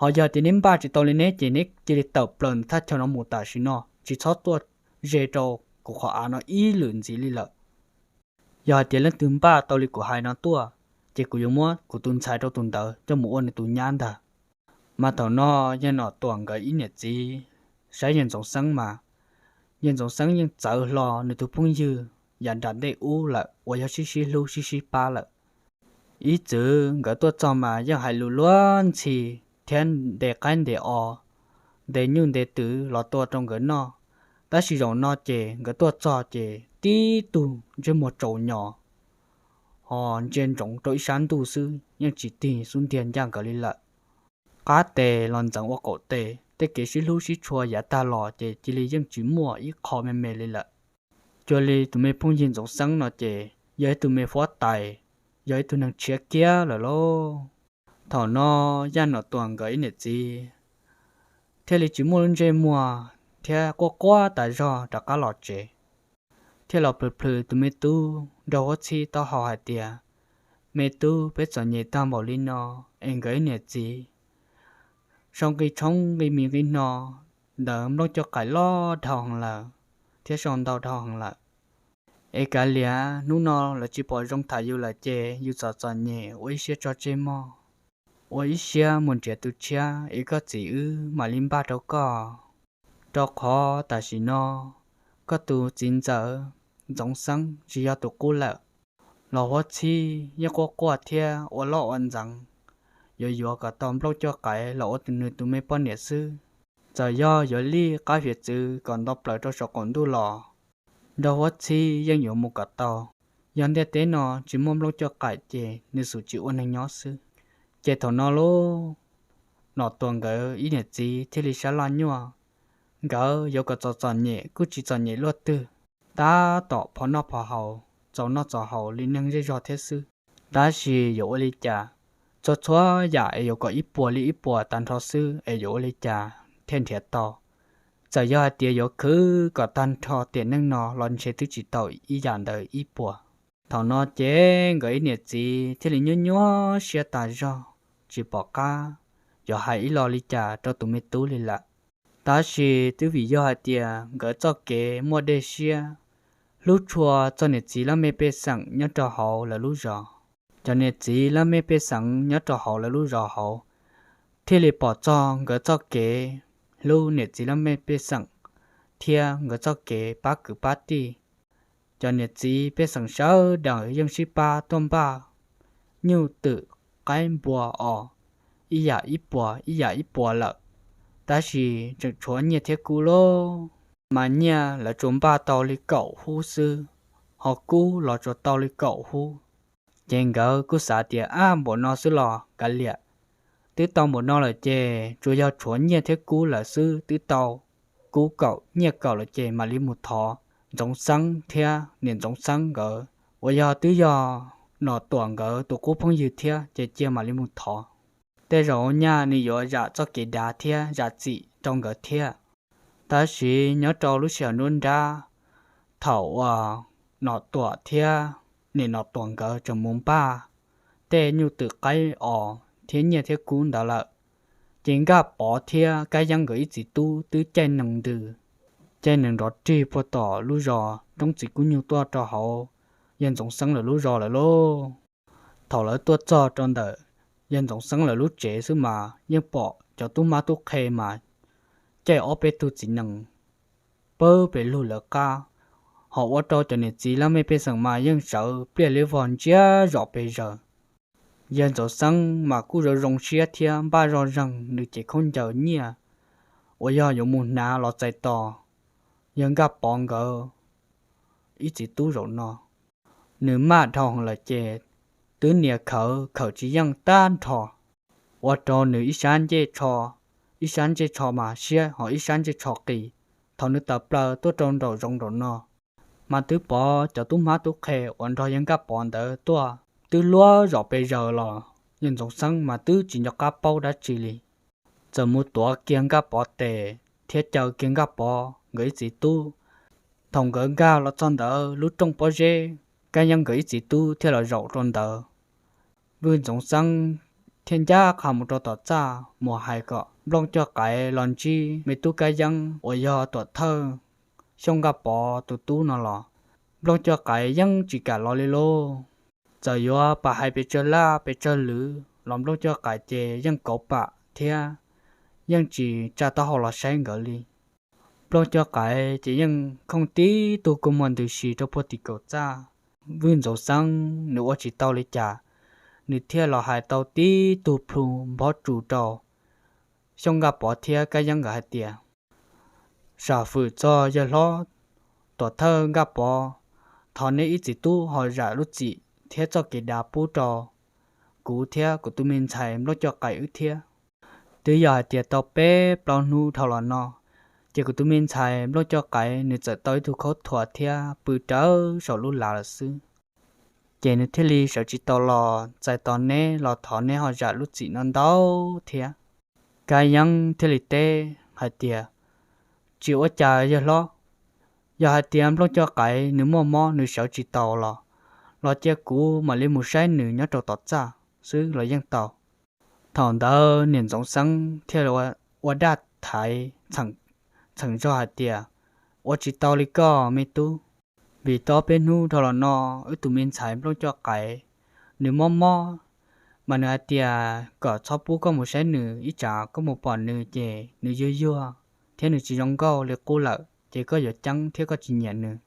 Ho yog tias neb npaj tsis tau li neb ces neb cia li tawm plaws ntawm thaj chaw no mus tam sim no, tsis txhob tuaj ze rau kuv qhov av no ib lwm ntxiv li lawm. Yog hais tias leej twg npaj tau li kuv hais no tuaj, ces kuv yuav muab kuv tus ntxhais rau tus ntawd coj mus ua nws tus nyab ntag. Mas thaum no yawg Nom Tuam nkawd ib niam txiv saib yawg Ntxoov Xeeb mas, yawg Ntxoov Xeeb yeej txawv hlo nws tus phooj ywg yav nram ntej ub lawm uas yog sib sib hlub sib sib pab lawm. Ib txwm nkawd tuaj txog mas yeej hais lus luag ntxhi thiab ntes qaib ntes os, ntes nyuj ntes twm los tua rau nkawd noj. Tab sis zaum no ces nkawd tuaj txog ces tib tug ntsej muag tsaus nyos ho ntsia ntsoov rau ib sab ntuj xwb, yeej tsis tig xub ntiag ncaj nkawd li lawm. Qab tes los ntxeev ua qaum tes, tej kev sib hlub sib tshua yav tag los ces cia li yeej tsis muaj ib qho me me li lawm. Cuag li tus me phooj ywg Ntxoov Xeeb no ces yog ib tug me huab tais, yog ib tug neeg tshiab kiag lawm lauj. Thaum no yawg Nom Tuam nkawd ib niam txiv thiaj li tsis muaj lub ntsej muag thiab quaj quaj tas zog rov qab los tsev, thiaj los plhws plhws tus me tub nraug huab txhib taub hau hais tias, me tub, peb txom nyem tag npaum li no es nkawd ib niam txiv sau nqi tshoob nqi mis nqi hno ntawd nplooj coj qaim loj dhau heev lawm thiab sau ntau dhau heev lawm. Es kav liam, hnub no lawv tsis pom zoo tham yus lawm ces yus txom txom nyem ua ib siab tso tseg mog, ua ib siab mus nrhiav tus tshiab es koj txiv wb mam li npaj rau koj. Rau qhov tam sim no koj tus txiv ntxawm Ntxoov Xeeb tsis yog tus qub lawm. Los huab txhib yeej quaj quaj thiab ua loj ua ntxeev, yuav yuav kom tau nplooj coj qaim los ua nws tus me poj niam xwb. Txawm yog yuav lij qab hiav txwv kom nto plaws rau saum qaum ntuj los nraug huab txhib yeej yuav mus kom tau. Yog ntiaj teb no tsis muaj nplooj coj qaim ces nws xum tsis ua neeg nyob xwb. Ces thaum no lauj, Nom Tuam nkawd ib niam txiv thiaj li sab laj nyuaj, nkawd yuav kom txom txom nyem kuj tsis txom nyem luaj twg, tab tom phov noj phov haus, txaus noj txaus haus li neeg zej zog thiab xwb. Tab sis yuav ua li cas, txhua txhua yam es yuav kom ib puas li ib puas tag nrho xwb es yuav ua li cas thiaj nrhiav tau. Txawm yog hais tias yuav khwv kom tag nrho tiam neej no los ntshe twb tsis tau ib yam ntawd ib puas. Thaum no ces nkawd ib niam txiv thiaj li nyuaj nyuaj siab tas zog, tsis pom qab yuav hais ib lo li cas rau tus me tub li lawm. Tab sis twb vim yog hais tias nkawd txoj kev muaj dej siab hlub tshua txog niam txiv laj mej pej xeem nyob rau hauv lawv lub zos. Cov niam txiv laj mej pej xeem nyob rau hauv lawv lub zos hauv thiaj li pom txog nkawd txoj kev hlub niam txiv laj mej pej xeem thiab nkawd txoj kev pab kwv pab tij. Cov niam txiv pej xeem sawv daws yeej sib pab tuaj npaj nyuj twm qaib npua os, ib yam ib puas ib yam ib puas lawm, tab sis tseem tshuav nyiaj thiab kub lauj. Mas nyiaj lawv tsuas npaj tau li kaum hub xwb, ho kub los tsuas tau li kaum hub. Ces nkawd kuj xav tias ab npaum no xwb los kav liam, twb tau npaum no lawm ces tsuas yog tshuav nyiaj thiab kub lawm xwb, twb tau kub kaum nyiaj kaum lawm ces mam li mus thov Ntxoov Xeeb thiab niam Ntxoov Xeeb nkawd uas yog twb yog Nom Tuam nkawd tus qub phooj ywg thiab ces cia mam li mus thov. Tej zaum nyaj nws yuav zam txoj kev dav thiab zam txim rau nkawd thiab. Tab sis nyob rau lub sij hawm nruab nrab, thaum uas Nom Tuam thiab niam Nom Tuam nkawd tseem mus npaj tej nyuj twm qaib os thiab nyiaj thiab kub ntawd lawm, ces Nkaj Pov thiab Kab Yeeb nkawd ib txiv tub twb caij nees ntws, caij nees nrov rig puag tom lub zos Roob Txiv Kub Nyug tuaj rau hauv yawg Ntxoov Xeeb lawv lub zos lawm lauj. Thaum lawv tuaj txog rau ntawm yawg Ntxoov Xeeb lawv lub tsev xwb mas yeej pom cov tub mab tub qhe mas caij ob peb tug txiv nees pawg pes lug lawv qab, ho ua rau cov niam txiv laj mej pej xeem mas yeej sawv pliaj liab vog ntsia zom pes zaws. Yawg Ntxoov Xeeb mas kuj zoo zoo siab thiab npaj zoj zeeg nws cev khaub ncaws nyiaj uas yog yuav mus hnav los txais tos yawg Nkaj Pov nkawd ib txiv tub zaum no. Nws maj dhau heev lawm ces twb nias khawv khawm tsis yeej tag nrho, ua rau nws ib sab ncej tsho, ib sab ntsej tsho mas siab ho ib sab ntsej tsho qis. Thaum nws tawm plaws tuaj rau nraum zoov nraum no, mas twb pom cov tub hmab tub qhe uas nrog yawg Nkaj Pov ntawd tuaj twb luag zom pes zaws los yawg Ntxoov Xeeb mas twb tsis nco qab paub dab tsi li. Txawm mus tuav kiag Nkaj Pov tes thiab caw kiag Nkaj Pov nkawd ib txiv tub. Thaum nkawd nkag los txog ntawd lub rooj pob zeb, Kab Yeeb nkawd ib txiv tub thiaj los zaum rau ntawd. Vwj Ntxoov Xeeb thiaj ncaj qha mus rau tom txaj mus hais kom Nplooj Coj Qaiv los ntsib me tub Kab Yeeb uas yog tuam thawj Xyooj Nkaj Pov tus tub no los Nplooj Coj Qaiv yeej tsis kam los li lauj. Txawm yuav pab hais pes tsawg laj pes tsawg lwm los Nplooj Coj Qaiv ces yeej kauv pam thiab yeej tsis tsa taub hau los saib nkawd li. Nplooj Coj Qaiv ces yeej khooj tib tug kua muag ntws si rau puag tim kaum txaj. Vwj Ntxoov Xeeb nws ua tsis tau li cas, nws thiaj los hais tau tib tug plhu nphob tsus rau Xyooj Nkaj Pov thiab Kab Yeeb nkawd hais tias, sam fwm txog yawg hlob tuam thawj Nkaj Pov, thov neb ib txiv tub ho zam lub txim thiab txoj kev dav pub rau kuv thiab kuv tus me ntxhais Nplooj Coj Qaiv wb thiab. Twb yog hais tias tau peb plaub hnub dhau los no, ces kuv tus me ntxhais Nplooj Coj Qaiv nws txawm tau ib tug khaub thuas thiab pw rawv saum lub lav lawm xwb. Ces nws thiaj li sawv tsis tau los txais tos neb los thov neb ho zam lub txim no ntau thiab. Kab Yeeb thiaj li teb hais tias, tsis ua cas yawg hlob, yog hais tias Nplooj Coj Qaiv nws muaj mob nws sawv tsis tau los, los cia kuv mam li mus saib nws nyob rau tom txaj xwb los yeej tau. Thaum ntawd niam Ntxoov Xeeb thiaj ua daj thaiv txheem zog hais tias, ua tsis tau li koj me tub, vim tau peb hnub dhau los no wb tus me ntxhais Nplooj Coj Qaiv nws mob mob, mas nws hais tias kom txhob pub koj mus saib nws, ib tsam koj mus pom nws ces nws yuag yuag thiab nws tsis zoo nkauj li qub lawm ces koj yuav ceeb thiab koj tsis nyiam nws.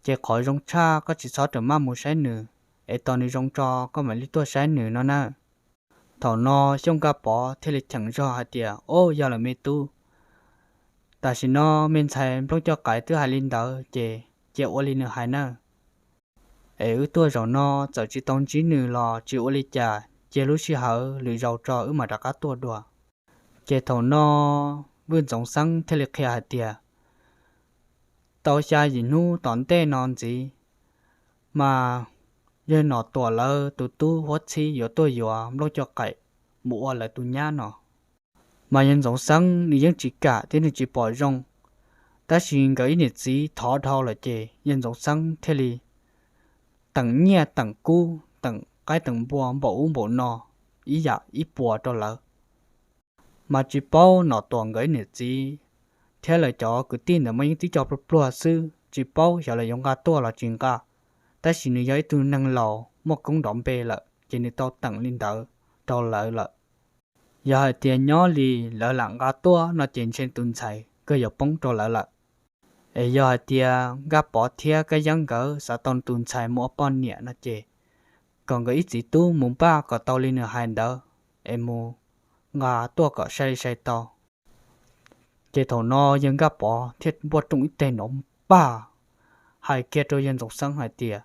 Ces qhov zoo tshaj koj tsis txhob rawm maj mus saib nws, es tos nws zoo tso koj mam li tuaj saib nws no na. Thaum no Xyooj Nkaj Pov thiaj li cheem zog hais tias, o, yog lawm me tub, tam sim no me ntxhais Nplooj Coj Qaiv twb hais li ntawd ces cia ua li nws hais na. Es wb tuaj zaum no txawm tsis tau ntsib nws los tsis ua li cas, cia lub sij hawv lwm zaus tso wb mam rov qab tuaj dua. Ces thaum no Vwj Ntxoov Xeeb thiaj li qhia hais tias, tau xya yim hnub tom ntej no ntxiv, mas yawg Nom Tuam lawv tus tub huab txhib yuav tuaj yuav Nplooj Coj Qaiv mus ua lawv tus nyab no. Mas yawg Ntxoov Xeeb nws yeej tsis kam thiab nws tsis pom zoo, Tab sis nkawd ib niam txiv thov dhau lawm ces yawg Ntxoov Xeeb thiaj li teem nyiaj teem kub teem qaib teem npua npaum ub npaum no ib yam ib puas rau lawv. Mas tsis paub Nom Tuam nkawd ib niam txiv thiab lawv cov kwv tij ntawd mas yeej tib co pluag pluag xwb, tsis paub xyov lawv yuav nqa tuaj los tsis nqa. Tab sis nws yog ib tug neeg laus muaj koob nrov npe lawm ces nws tau teem li ntawd rau lawv lawm. Yog hais tias nyob li lawv lam nqa tuaj no ces ntshe tus ntxhais kawg yuav poob rau lawv lawm. Es yog hais tias Nkaj Pov thiab Kab Yeeb nkawd xav tau tus ntxhais mus ua poj niam no ces kom nkawd ib txiv tub mus npaj kom tau li nws hais ntawd es mus nqa tuaj kom sai li sai tau. Ces thaum no yawg Nkaj Pov thiaj npuaj rooj ib teg nrov npaj hais kiag rau yawg Ntxoov Xeeb hais tias,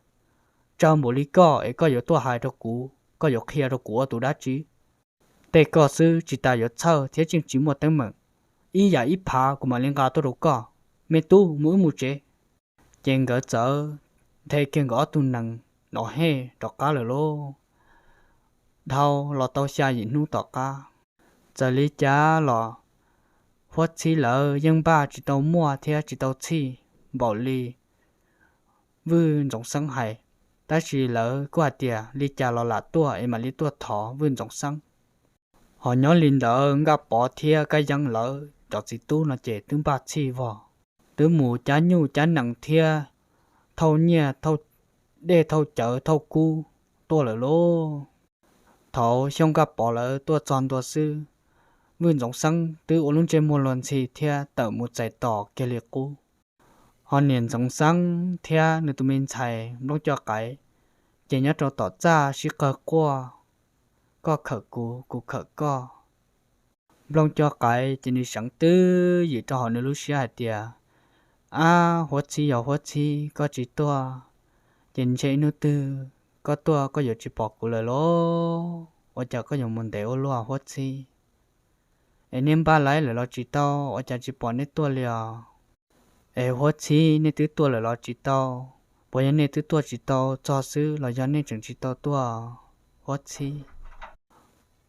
tsawg npaum li koj es koj yuav tuaj hais rau kuv, koj yuav qhia rau kuv ua tus dab tsi? Tej koj xwb tsis tas yuav txhawj thiab tseem tsis muaj teeb meem, ib yam ib phav kuv mam li nqa tuaj rau koj. Me tub, mus wb mus tsev. Ces nkawd txawm nthe kiag nkawd ob tug nees nov hej rov qab lawm lauj. Dhau los tau xya yim hnub tom qab, txawm li cas los Huab Txhib lawv yeej npaj tsis tau muaj thiab tsis tau txhij npaum li Vwj Ntxoov Xeeb hais, tab sis lawv kuj hais tias li cas los lam tuaj es mam li tuaj thov Vwj Ntxoov Xeeb. Ho nyob li ntawd Nkaj Pov thiab Kab Yeeb lawv cov txiv tub no ces twb npaj txhij vog, twb mus cab nyuj cab nees thiab thauj nyiaj thauj dej thauj cawv thauj kub tuaj lawm lauj. Thaum Xyooj Nkaj Pov lawv tuaj txog ntua xwb, Vwj Ntxoov Xeeb twb ua lub ntsej muag luag ntxhi thiab tawm mus txais tos kiag li qub. Ho niam Ntxoov Xeeb thiab nws tus me ntxhais Nplooj Coj Qaib ces nyob rau tom txaj sib qawg quaj, koj khawm kuv, kuv khawm koj. Nplooj Coj Qaib ces nws seev twb ywm rau hauv nws lub siab hais tias, ab, Huab Txhib, yog Huab Txhib koj tsis tuaj ces ntshe ib hnub twg koj tuaj koj yuav tsis pom kuv lawm lauj. Ua cas koj yuav mus ntev ua luaj Huab Txhib? Es nej npaj laib lawm los tsis tau, ua cas tsis pom nej tuaj li os? Es Huab Txhib, nej twb tuaj lawm los tsis tau? Puas yog nej twb tuaj tsis tau txog xwb los yog nej tseem tsis tau tuaj Huab Txhib?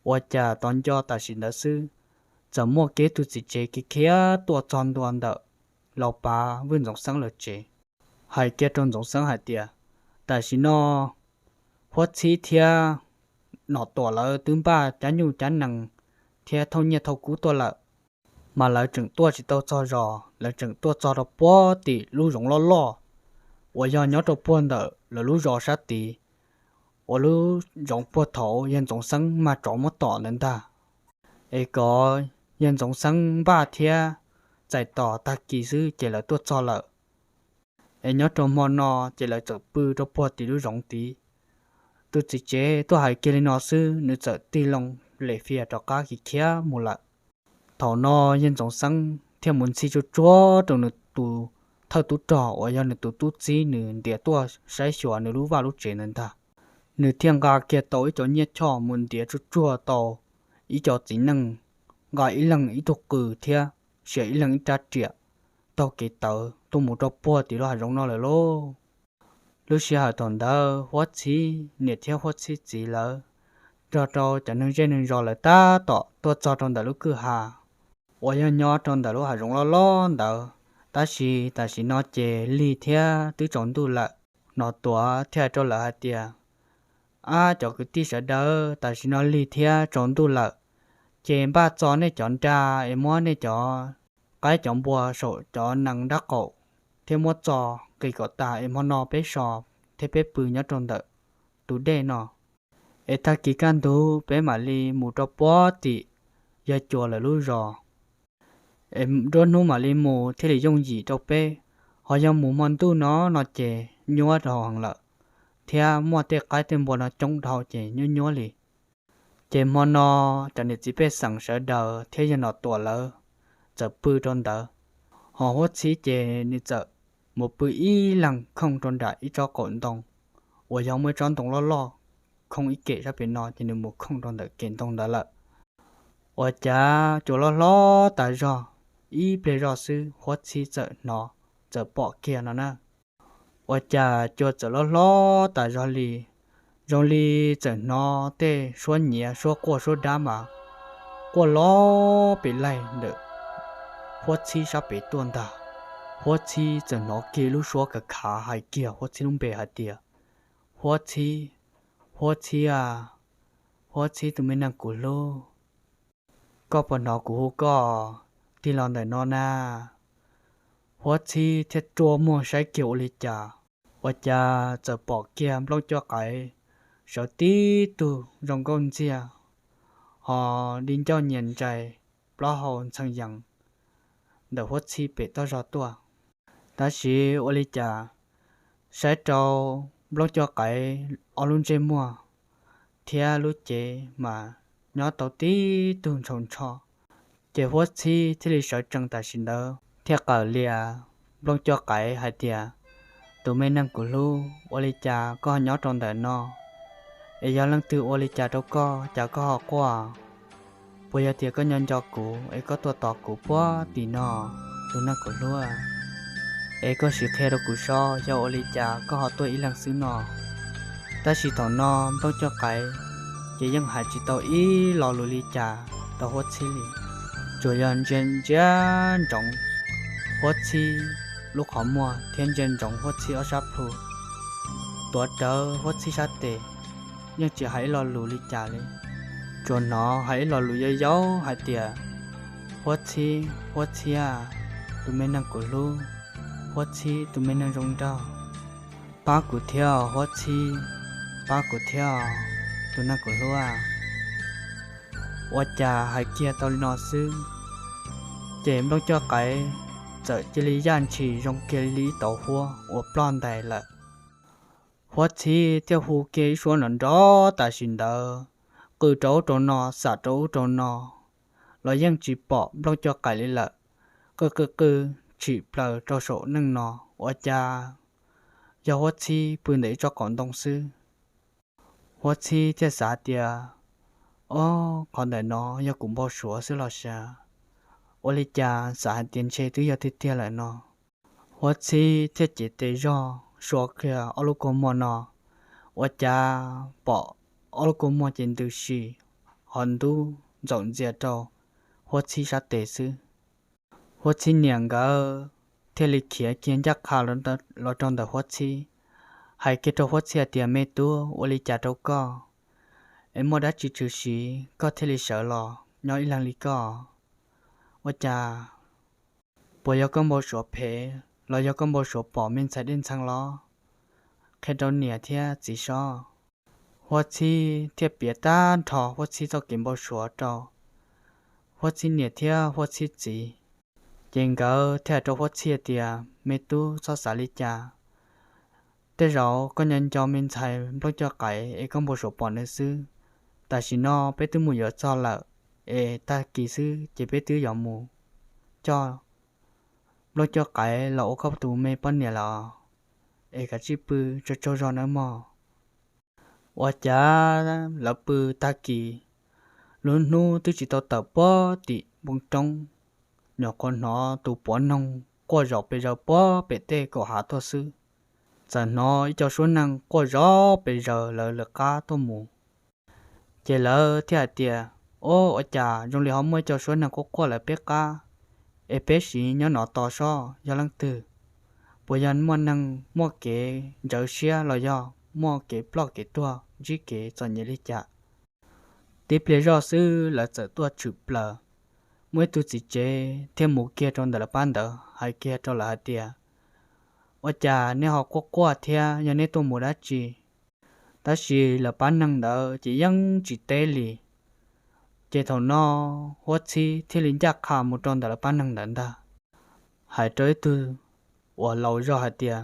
Ua cas tos nco tam sim ntawd xwb, txawm muaj kiag tug txiv tsev khiav khiav tuaj txog ntua ntawm Laus Pav Vwj Ntxoov Xeeb lawv tsev, hais kiag rau Ntxoov Xeeb hais tias, tam sim no Huab Txhib thiab Nom Tuam lawv twb npaj cab nyuj cab nees thiab thauj nyiaj thauj kub tuaj lawm, mas lawv tseem tuaj tsis tau txog zos, lawv tseem tuaj txog rau puag tim lub zoov loj loj uas yog nyob rau puag ntawm lawv lub zos sab tid, uas lub zoov puag thaum yawg Ntxoov Xeeb mag tsov muab tom ntawd ntag. Es kom yawg Ntxoov Xeeb npaj thiab txais tos tag kis xwb ces lawv tuaj txog lawm. Es nyob rau hmo no ces lawv txawm pw rau puag tim lub zoov tid. Tus txiv tsev tuaj hais kiag li no xwb nws txawm tig loo lem fias rov qab khiav khiav mus lawm. Thaum no yawg Ntxoov Xeeb thiaj mus ntxhi tsuag tsuag rau nws tus thawj tub rog uas yog nws tus tub txib nws ntiav tuaj saib xyuas nws lub vaj lub tsev ntawd ntag. Nws thiaj nqa kiag tau ib co nyiaj choj mus ntiav tsuag tsuag tau ib co txiv neej, nqa ib leeg ib tug qws thiab sia ib leeg ib rab riam taug kev tawv tuaj mus rau puag tim lub hav zoov no lawm lauj. Lub sij hawm thaum ntawd Huab Txhib niam thiab Huab Txhib txiv lawv nrog rau cov neeg zej neeg zos lawv tab tom tuaj txog rau ntawm lub kwj ha uas yog nyob rau ntawm lub hav zoov loj loj ntawd. Tab sis tam sim no ces lig thiab twb tsaus ntuj lawm. Nom Tuam thiaj hais rau lawv hais tias, ab, cov kwv tij sawv daws, tam sim no lig thiab tsaus ntuj lawm, ces npaj txo nej cov nra es muab nej cov qaib cov npua saum cov nees nrab qaum thiab muab txo qis kom tas es hmo no peb so thiab peb pw nyob rau ntawm tus dej no. Es tag kis kaj ntug peb mam li mus rau puag tim yawg Cua lawv lub zos, es nruab hnub mam li mus thiaj li yooj yim rau peb. Ho yog mus hmo ntuj no no ces nyuaj rau heev lawm, thiab muaj tej qaib tej npua no coob dhau ces nyuaj nyuaj li. Ces hmo no cov niam txiv pej xeem sawv daws thiab yawg Nom Tuam lawv txawm pw rau ntawd. Ho Huab Txhib ces nws txawm mus pw ib leeg khooj rau nram ib tsob qaum ntoo uas yog muaj ib tsob ntoo loj loj khooj ib kem sab pem no ces nws mus khooj rau ntawm kem ntoo ntawd lawm. Ua cas Cua loj hlob tas zog, ib pliag zoj xwb Huab Txhib txawm hnov, txawm pom kiag no na. Ua cas Cua txawm loj hlob tas zog li, zoo li txawm hnov tej suab nyiav suab quaj suab dab mas quaj los pem laig ntawm Huab Txhib sab pem tuaj ntag. Huab Txhib txawm hnov kiag lub suab khav khav hais kiag Huab Txhib lub npe hais tias, Huab Txhib, Huab Txhib a, Huab Txhib tus me neeg kuv hlub, koj puas hnov kuv hu koj tig los ntawm no na? Huab Txhib thiaj rua muag saib kiag ua li cas, ua cas txawm pom kiag Nplooj Coj Qaiv sawv tib tug zoo nkauj ntxiag, ho di ncauj nyias ntsais, plaub hau ntxhee yees ntawm Huab Txhib pem toj zog tuaj. Tab sis ua li cas saib rau Nplooj Coj Qaiv ob lub ntsej muag thiab lub cev mas nyob tau tib tug ntshaus ntsho. Ces Huab Txhib thiaj li sawv tsees tam sim ntawd thiaj qawm lias Nplooj Coj Qaiv hais tias, Tus me neeg kuv hlub, ua li cas koj nyob rau ntawm no? Es yog leej twg ua li cas rau koj, cas koj ho quaj? Puas yog tias koj nyob nco kuv es koj tuaj tos kuv puag tim no, tus neeg kuv hlub? Es koj sim qhia rau kuv saib, yog ua li cas koj ho tuaj ib leeg xwb no? Tab sis thaum no Nplooj Coj Qaiv ces yeej hais tsis tau ib lo lus li cas rau Huab Txhib li, tsuas yog ntsia ntsia ntsoov Huab Txhib lub qhov muag thiab ntsia ntsoov Huab Txhib ob sab plhu, tuav rawv Huab Txhib sab tes, yeej tsis hais ib lo lus li cas li. Tsuas hnov hais ib lo lus yau yau hais tias, Huab Txhib, Huab Txhib a, tus me neeg kuv hlub, Huab Txhib tus me neeg zoo nraug, pab kuv thiab Huab Txhib, pab kuv thiab, tus neeg kuv hlub a. Ua cas hais kiag tau li no xwb, ces Nplooj Coj Qaiv txawm cia li yaj ntshis zoo kiag li ib tauv huab uas ploj ntais lawm. Huab Txhib thiaj hu kiag ib suab nrov nrov tam sim ntawd, qw rau ub rau no, xam rau ub rau no, los yeej tsis pom Nplooj Coj Qaiv li lawm. Qw qw qw tshim plaws rau saum neej no, ua cas yog Huab Txhib pw ntawm ib tsob qaum ntoo xwb. Huab Txhib thiaj xav tias, Ob, qhov ntawm no yog kuv npau suav xwb los sav? Ua li cas xav hais tias ntshe twb yog tiag tiag lawm no? Huab Txhib thiaj cev tes zog sua kiag ob lub kua muag no, ua cas pom ob lub kua muag ces ntws si, ho ntub ntxaum ntxias rau Huab Txhib sab tes xwb. Huab Txhib niam nkawd thiaj li khiav kiag ncaj qha los rau ntawm Huab Txhib, hais kiag rau Huab Txhib hais tias, Me tub, ua li cas rau koj? Es muaj dab tsi tshwm sim koj thiaj li sawv los nyob ib leeg li koj? Ua cas, puas yog koj npau suav phem los yog koj npau suav pom me ntxhais dej ntxhee los? Qhia rau niam thiab txiv saib. Huab Txhib thiaj piav tag nrho Huab Txhib txoj kev npau suav rau Huab Txhib niam thiab Huab Txhib txiv. Ces nkawd thiaj hais rau Huab Txhib tias, Me tub, txhob xav li cas. Tej zaum koj nyob nco me ntxhais Nplooj Coj Qaiv es koj npau suav pom nws xwb. Tam sim no peb twb mus yuav txog lawm, es tag kis xwb ces peb twb yuav mus coj Nplooj Coj Qaiv los ua koj tus me poj niam lawm, es kav tsij pw tsaug tsaug zog nawb mog. Ua cas lawv pw tag kis, lub hnub twb tsis tau tawm puag tim npoo roob, nyuam qhuav hnov tus puav noog quaj zom pes zaws puag pem tej kaum hav tuaj xwb. Txawm hnov ib co suab neeg quaj zom pes zaws lawv lawv qab tuaj mus. Ces lawv thiaj hais tias, Ob, ua cas zoo li ho muaj ib co suab neeg quaj quaj lawv peb qab, es peb sim nyob no tos saib yog leej twg. Puas yog muaj neeg muaj kev ntsawv siab los yog muaj kev ploj kev tuag ntsib kev txom nyem li cas? Tib pliag zoj xwb lawv txawm tuaj tshwm plaws. Muaj ib tug txiv tsev thiaj mus kiag rau ntawm lawv pab ntawd hais kiag rau lawv hais tias, Ua cas nej ho quaj quaj thiab, yog nej tuaj mus dab tsi? Tab sis lawv pab neeg ntawd ces yeej tsis teb li. Ces thaum no Huab Txhib thiaj li ncaj qha mus rau ntawm lawv pab neeg ntawd ntag, hais rau ib tug uas laus zog hais tias,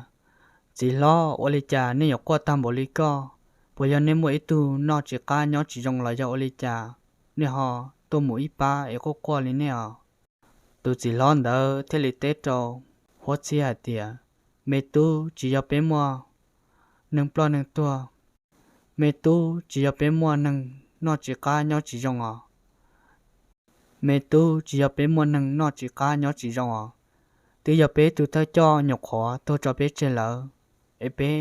Txiv hlob, ua li cas nej yuav quaj tag npaum li koj? Puas yog nej muaj ib tug noj tsis qab nyob tsis zoo los yog ua li cas, nej ho tuaj mus ib pab es quaj quaj li nej os? Tus txiv hlob ntawd thiaj li teb rau Huab Txhib hais tias, Me tub, tsis yog peb muaj neeg ploj neeg tuag. Me tub, tsis yog peb muaj neeg noj tsis qab nyob tsis zoo os. Me tub, tsis yog peb muaj neeg noj tsis qab nyob tsis zoo os. Twb yog peb tus thawj coj nyuam qhuav tuag tso peb tseg lawm, es peb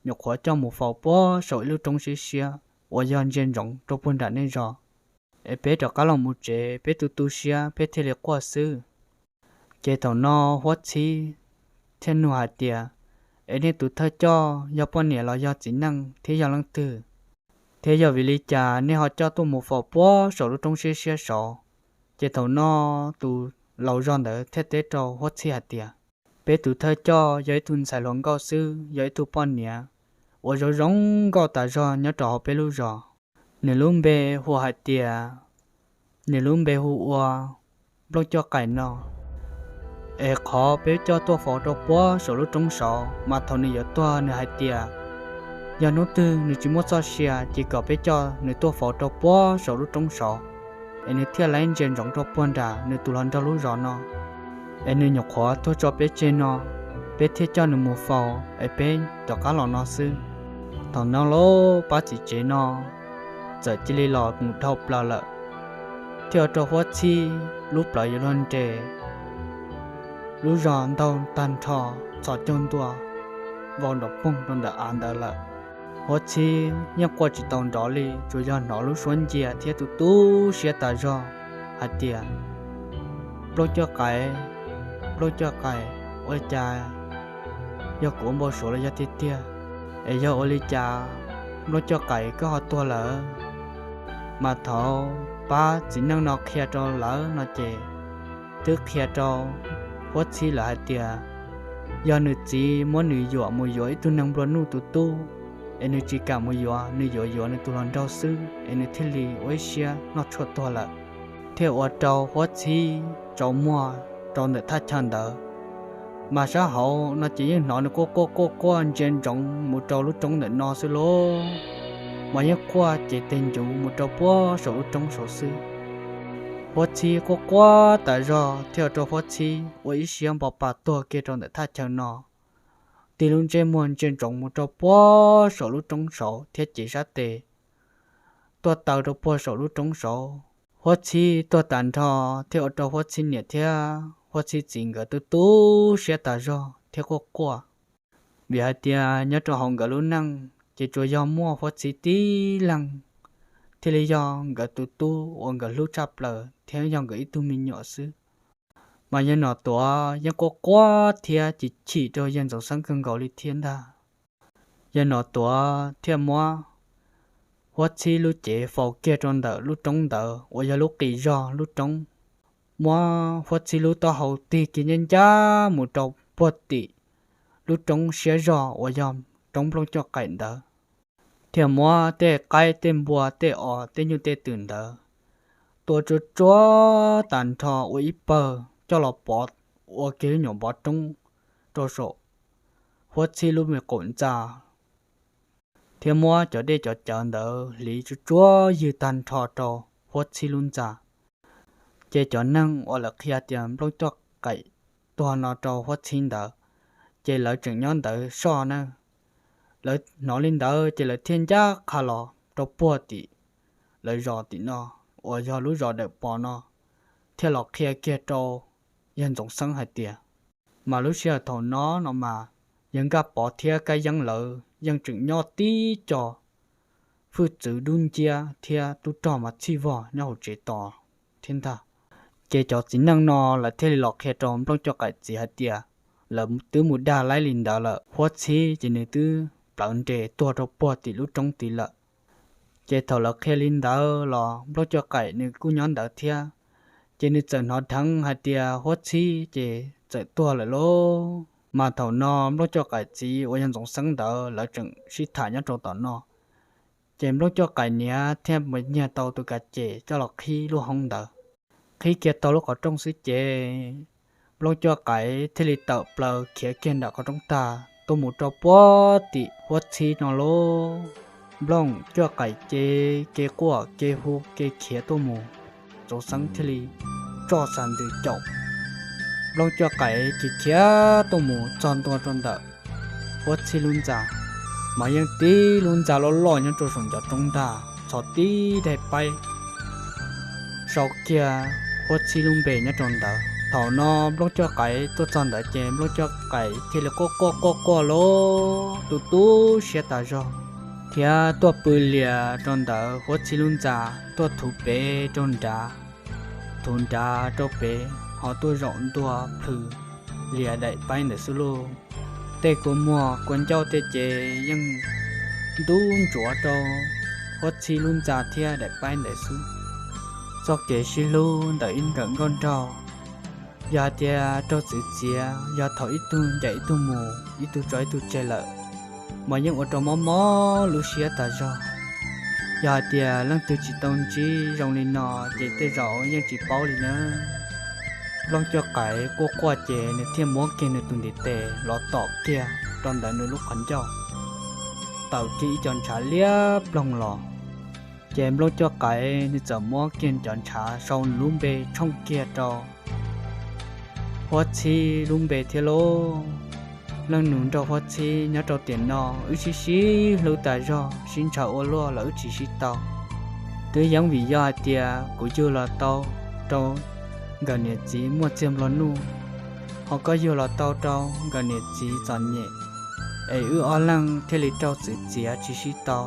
nyuam qhuav coj mus faus puag saum ib lub roob siab siab uas yog ntsia ntsoov rau puag nram nej zos, es peb rov qab los mus tsev, peb tu tu siab peb thiaj li quaj xwb. Ces thaum no Huab Txhib thiaj nug hais tias, Es nej tus thawj coj yog poj niam los yog txiv neej thiab yog leej twg? Thiab yog vim li cas nej ho coj tuaj mus faus puag saum lub roob siab siab saud? Ces thaum no tus laus zog ntawd thiaj teb rau Huab Txhib hais tias, Peb tus thawj coj yog ib tug ntxhais hluas nkauj xwb, yog ib tug poj niam uas zoo zoo nkauj tas zog nyob rau hauv peb lub zos. Nws lub npe hu hais tias, nws lub npe hu ua Nplooj Coj Qaim no. Es qhov peb coj tuaj faus rau puag saum lub roob saud, mas thaum nws yuav tuag nws hais tias, yog hnub twg nws tsis muaj txoj sia ces kom peb coj nws tuaj faus rau puag saum lub roob saud, es nws thiaj laib ntsia ntsoov rau puag nram nws tus hluas nraug lub zos no. Es nws nyuam qhuav tuag tso peb tseg no, peb thiaj coj nws mus faus es peb rov qab los no xwb. Thaum no lauj, pab txiv tsev no txawm cia li los mus dhau plaws lawm, thiaj ua rau Huab Txhib lub plawv yuav luag nres, lub zos ntaug tag nrho, txhos caug ntua vau nrov poog rau ntawm av ntawd lawm. Huab Txhib yeej quaj tsis tau nrov li, tsuas yog hnov lub suab ncia thiab tu tu siab tas zog hais tias, Nplooj Coj Qaim, Nplooj Coj Qaim, ua li cas yog kuv ua npau suav los yog tiag tiag? Es yog ua li cas Nplooj Coj Qaim koj ho tuag lawm? Mas thaum pab txiv neej no qhia rau lawv no ces twb qhia rau Huab Txhib lawm hais tias, yog nws txiv muab nws yuam mus yuav ib tug neeg nplua nuj tus tub, es nws tsis kam mus yuav, nws yuav yuav nws tus hluas nraug xwb, es nws thiaj li ua ib siab noj tshuaj tuag lawm, thiaj ua rau Huab Txhib tsaus muag rau ntawm thaj chaw ntawd. Mas sab hauv no ces yeej hnov nws quaj quaj quaj quaj ntsia ntsoov mus rau lub roob ntawm no xwb lauj. Mas yeej quaj ces teg ncuv mus rau puag saum lub roob saud xwb. Huab Txhib quaj quaj tas zog thiaj ua rau Huab Txhib ua ib siab npo pa tuag kiag rau ntawm thaj chaw no, tig lub ntsej muag ntsia ntsoov mus rau puag saum lub roob saud thiab cev sab tes tuaj taw rau puag saum lub roob saud. Huab Txhib tuag tas nrho thiaj ua rau Huab Txhib niam thiab Huab Txhib txiv nkawd tu tu siab tas zog thiab quaj quaj. Vim hais tias nyob rau hauv nkawd lub neej ces tsuas yog muaj Huab Txhib tib leeg thiaj li yog nkawd tus tub uas nkawd hlub tshaj plaws thiab yog nkawd ib tug me nyuam xwb. Mas yawg Nom Tuav yeej quaj quaj thiab chim chim rau yawg Ntxoov Xeeb kawg nkaus li thiab ntag. Yawg Nom Tuav thiaj muab Huab Txhib lub cev faus kiag rau ntawm lub roob ntawd uas yog lub qis zog lub roob, muab Huab Txhib lub taub hau tig kiag ncaj ncaj mus rau puag tim lub roob siab zog uas yog roob Nplooj Coj Qaim ntawd, thiaj muab tej qaib tej npua tej os tej nyuj tej twm ntawd tua tsuag tsuag tas nrho ua ib pawg coj los pov ua kiag lub nyuam npov roob rau saum Huab Txhib lub me qaum ntxa, thiab muab cov dej cov cawv ntawd hliv tsuag tsuag ywg tag nrho rau Huab Txhib lub ntxa. Ces cov neeg uas lawv qhia tias Nplooj Coj Qaim tuag no rau Huab Txhib ntawd, ces lawv tseem nyob ntawd soj na. Lawv hnov li ntawd ces lawv thiaj ncaj qha los rau puag tim lawv zos tim no, uas yog lub zos Dawm Pov no, thiaj los qhia kiag rau yawg Ntxoov Xeeb hais tias, mas lub sij hawm thaum no no mas yawg Nkaj Pov thiab Kab Yeeb lawv yeej tseem nyob tib co hwj txwv dub nciab thiab tub rog mas txhij vog nyob hauv tsev tos thiab ntag. Ces cov txiv neej no lawv thiaj li los qhia rau Nplooj Coj Qaim txiv hais tias, lawv twb mus dag laib li ntawd lawm, Huab Txhib ces nws twb plawv nres tuag rau puag tim lub roob tid lawm. Ces thaum lawv qhia li ntawd los Nplooj Coj Qaim nws kuj nyob ntawd thiab, ces nws txawm hnov dheev hais tias Huab Txhib ces txawm tuag lawm lauj. Mas thaum no Nplooj Coj Qaim txiv uas yog Ntxoov Xeeb ntawd lawv tseem sib tham nyob rau tom no, ces Nplooj Coj Qaim niam thiaj mus nyiag tau tus kav ces coj los qhib lub hoob ntawd. Qhib kiag tau lub qhov rooj xwb ces Nplooj Coj Qaim thiaj li tawm plaws khiav kiag nram qhov rooj tag tuaj mus rau puag tim Huab Txhib no lauj. Nplooj Coj Qaim ces kev quaj kev hu kev khiav tuaj mus, Ntxoov Xeeb thiaj li tso xas ntws caum Nplooj Coj Qaim khiav khiav tuaj mus txog ntua rau ntawm Huab Txhib lub ntxa, mas yeej tib lub ntxa loj loj nyob rau saum ncov roob ntag, txhos tib daim paib sau kiag Huab Txhib lub npe nyob rau ntawd. Thaum no Nplooj Coj Qaim tuaj txog ntawd ces Nplooj Coj Qaim thiaj li quaj quaj quaj quaj lauj, tu tu siab tas zog, thiab tuaj pw lias rau ntawm Huab Txhib lub ntxa, tuaj thuv pem rau nrad, thuv nrad rau pem, ho tuaj zaum ntua plhws lias daim paib ntawd xwb lauj. Tej kua muag kua ncauj tej ces yeej ntub ntsuav rau Huab Txhib lub ntxa thiab daim paib ntawd xwb. Txoj kev sib hlub ntawm ib nkawm nkauj nraug, yog hais tias raug txwv txiav, yog thaum ib tug ncaim ib tug mus, ib tug tso ib tug tseg lawm, mas yeej ua rau mob mob lub siab tas zog. Yog hais tias leej twg tsis tau ntsib zoo li no, ces tej zaum yeej tsis paub li na. Nplooj Cuaj Qais quaj quaj ces nws thiaj muab kiag nws tus ntiv tes los tom kiag rau ntawm nws lub qhov ncauj, tawm kiag ib co ntshav liab ploog los. Ces Nplooj Cuaj Qais nws txawm muab kiag cov ntshav sau nws lub npe tshooj kiag rau Huab Txhib lub npe thiab lauj. Leej nus nraug Huab Txhib, nyob rau tiam no wb sib sib hlub tas zog, sib ntshaw ua luaj los wb tsis sib tau. Twb yeej vim yog hais tias kuv yug los tau rau nkawm niam txiv muaj txiag nplua nuj, ho koj yug los tau rau nkawm niam txiv txom nyem, es wb ob leeg thiaj li raug txwv txiav tsis sib tau.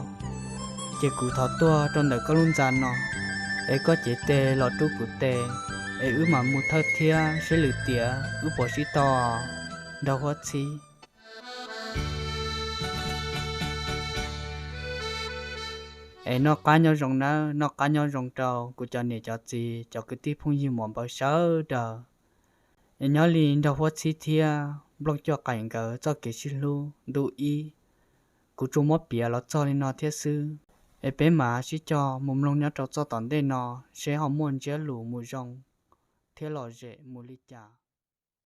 Ces kuv thov tuag rau ntawm koj lub ntxa no, es koj cev tes los rub kuv tes, es wb mam mus thawj thiab seb lwm tiam wb puas sib tau, nraug Huab Txhib. Es noj qab nyob zoo nawb, noj qab nyob zoo rau kuv cov niam cov txiv, cov kwv tij phooj ywg muam npawg sawv daws. Es nyob li nraug Huab Txhib thiab Nplooj Cuaj Qais nkawd txoj kev sib hlub ntu ib, kuv tsuas muab piav los txog li no thiab xwb. Es peb mam sib cog mus mloog nyob rau txoj tom ntej no, seb ho muaj ntsiab lus mus zoo thiab lom zem mus li cas.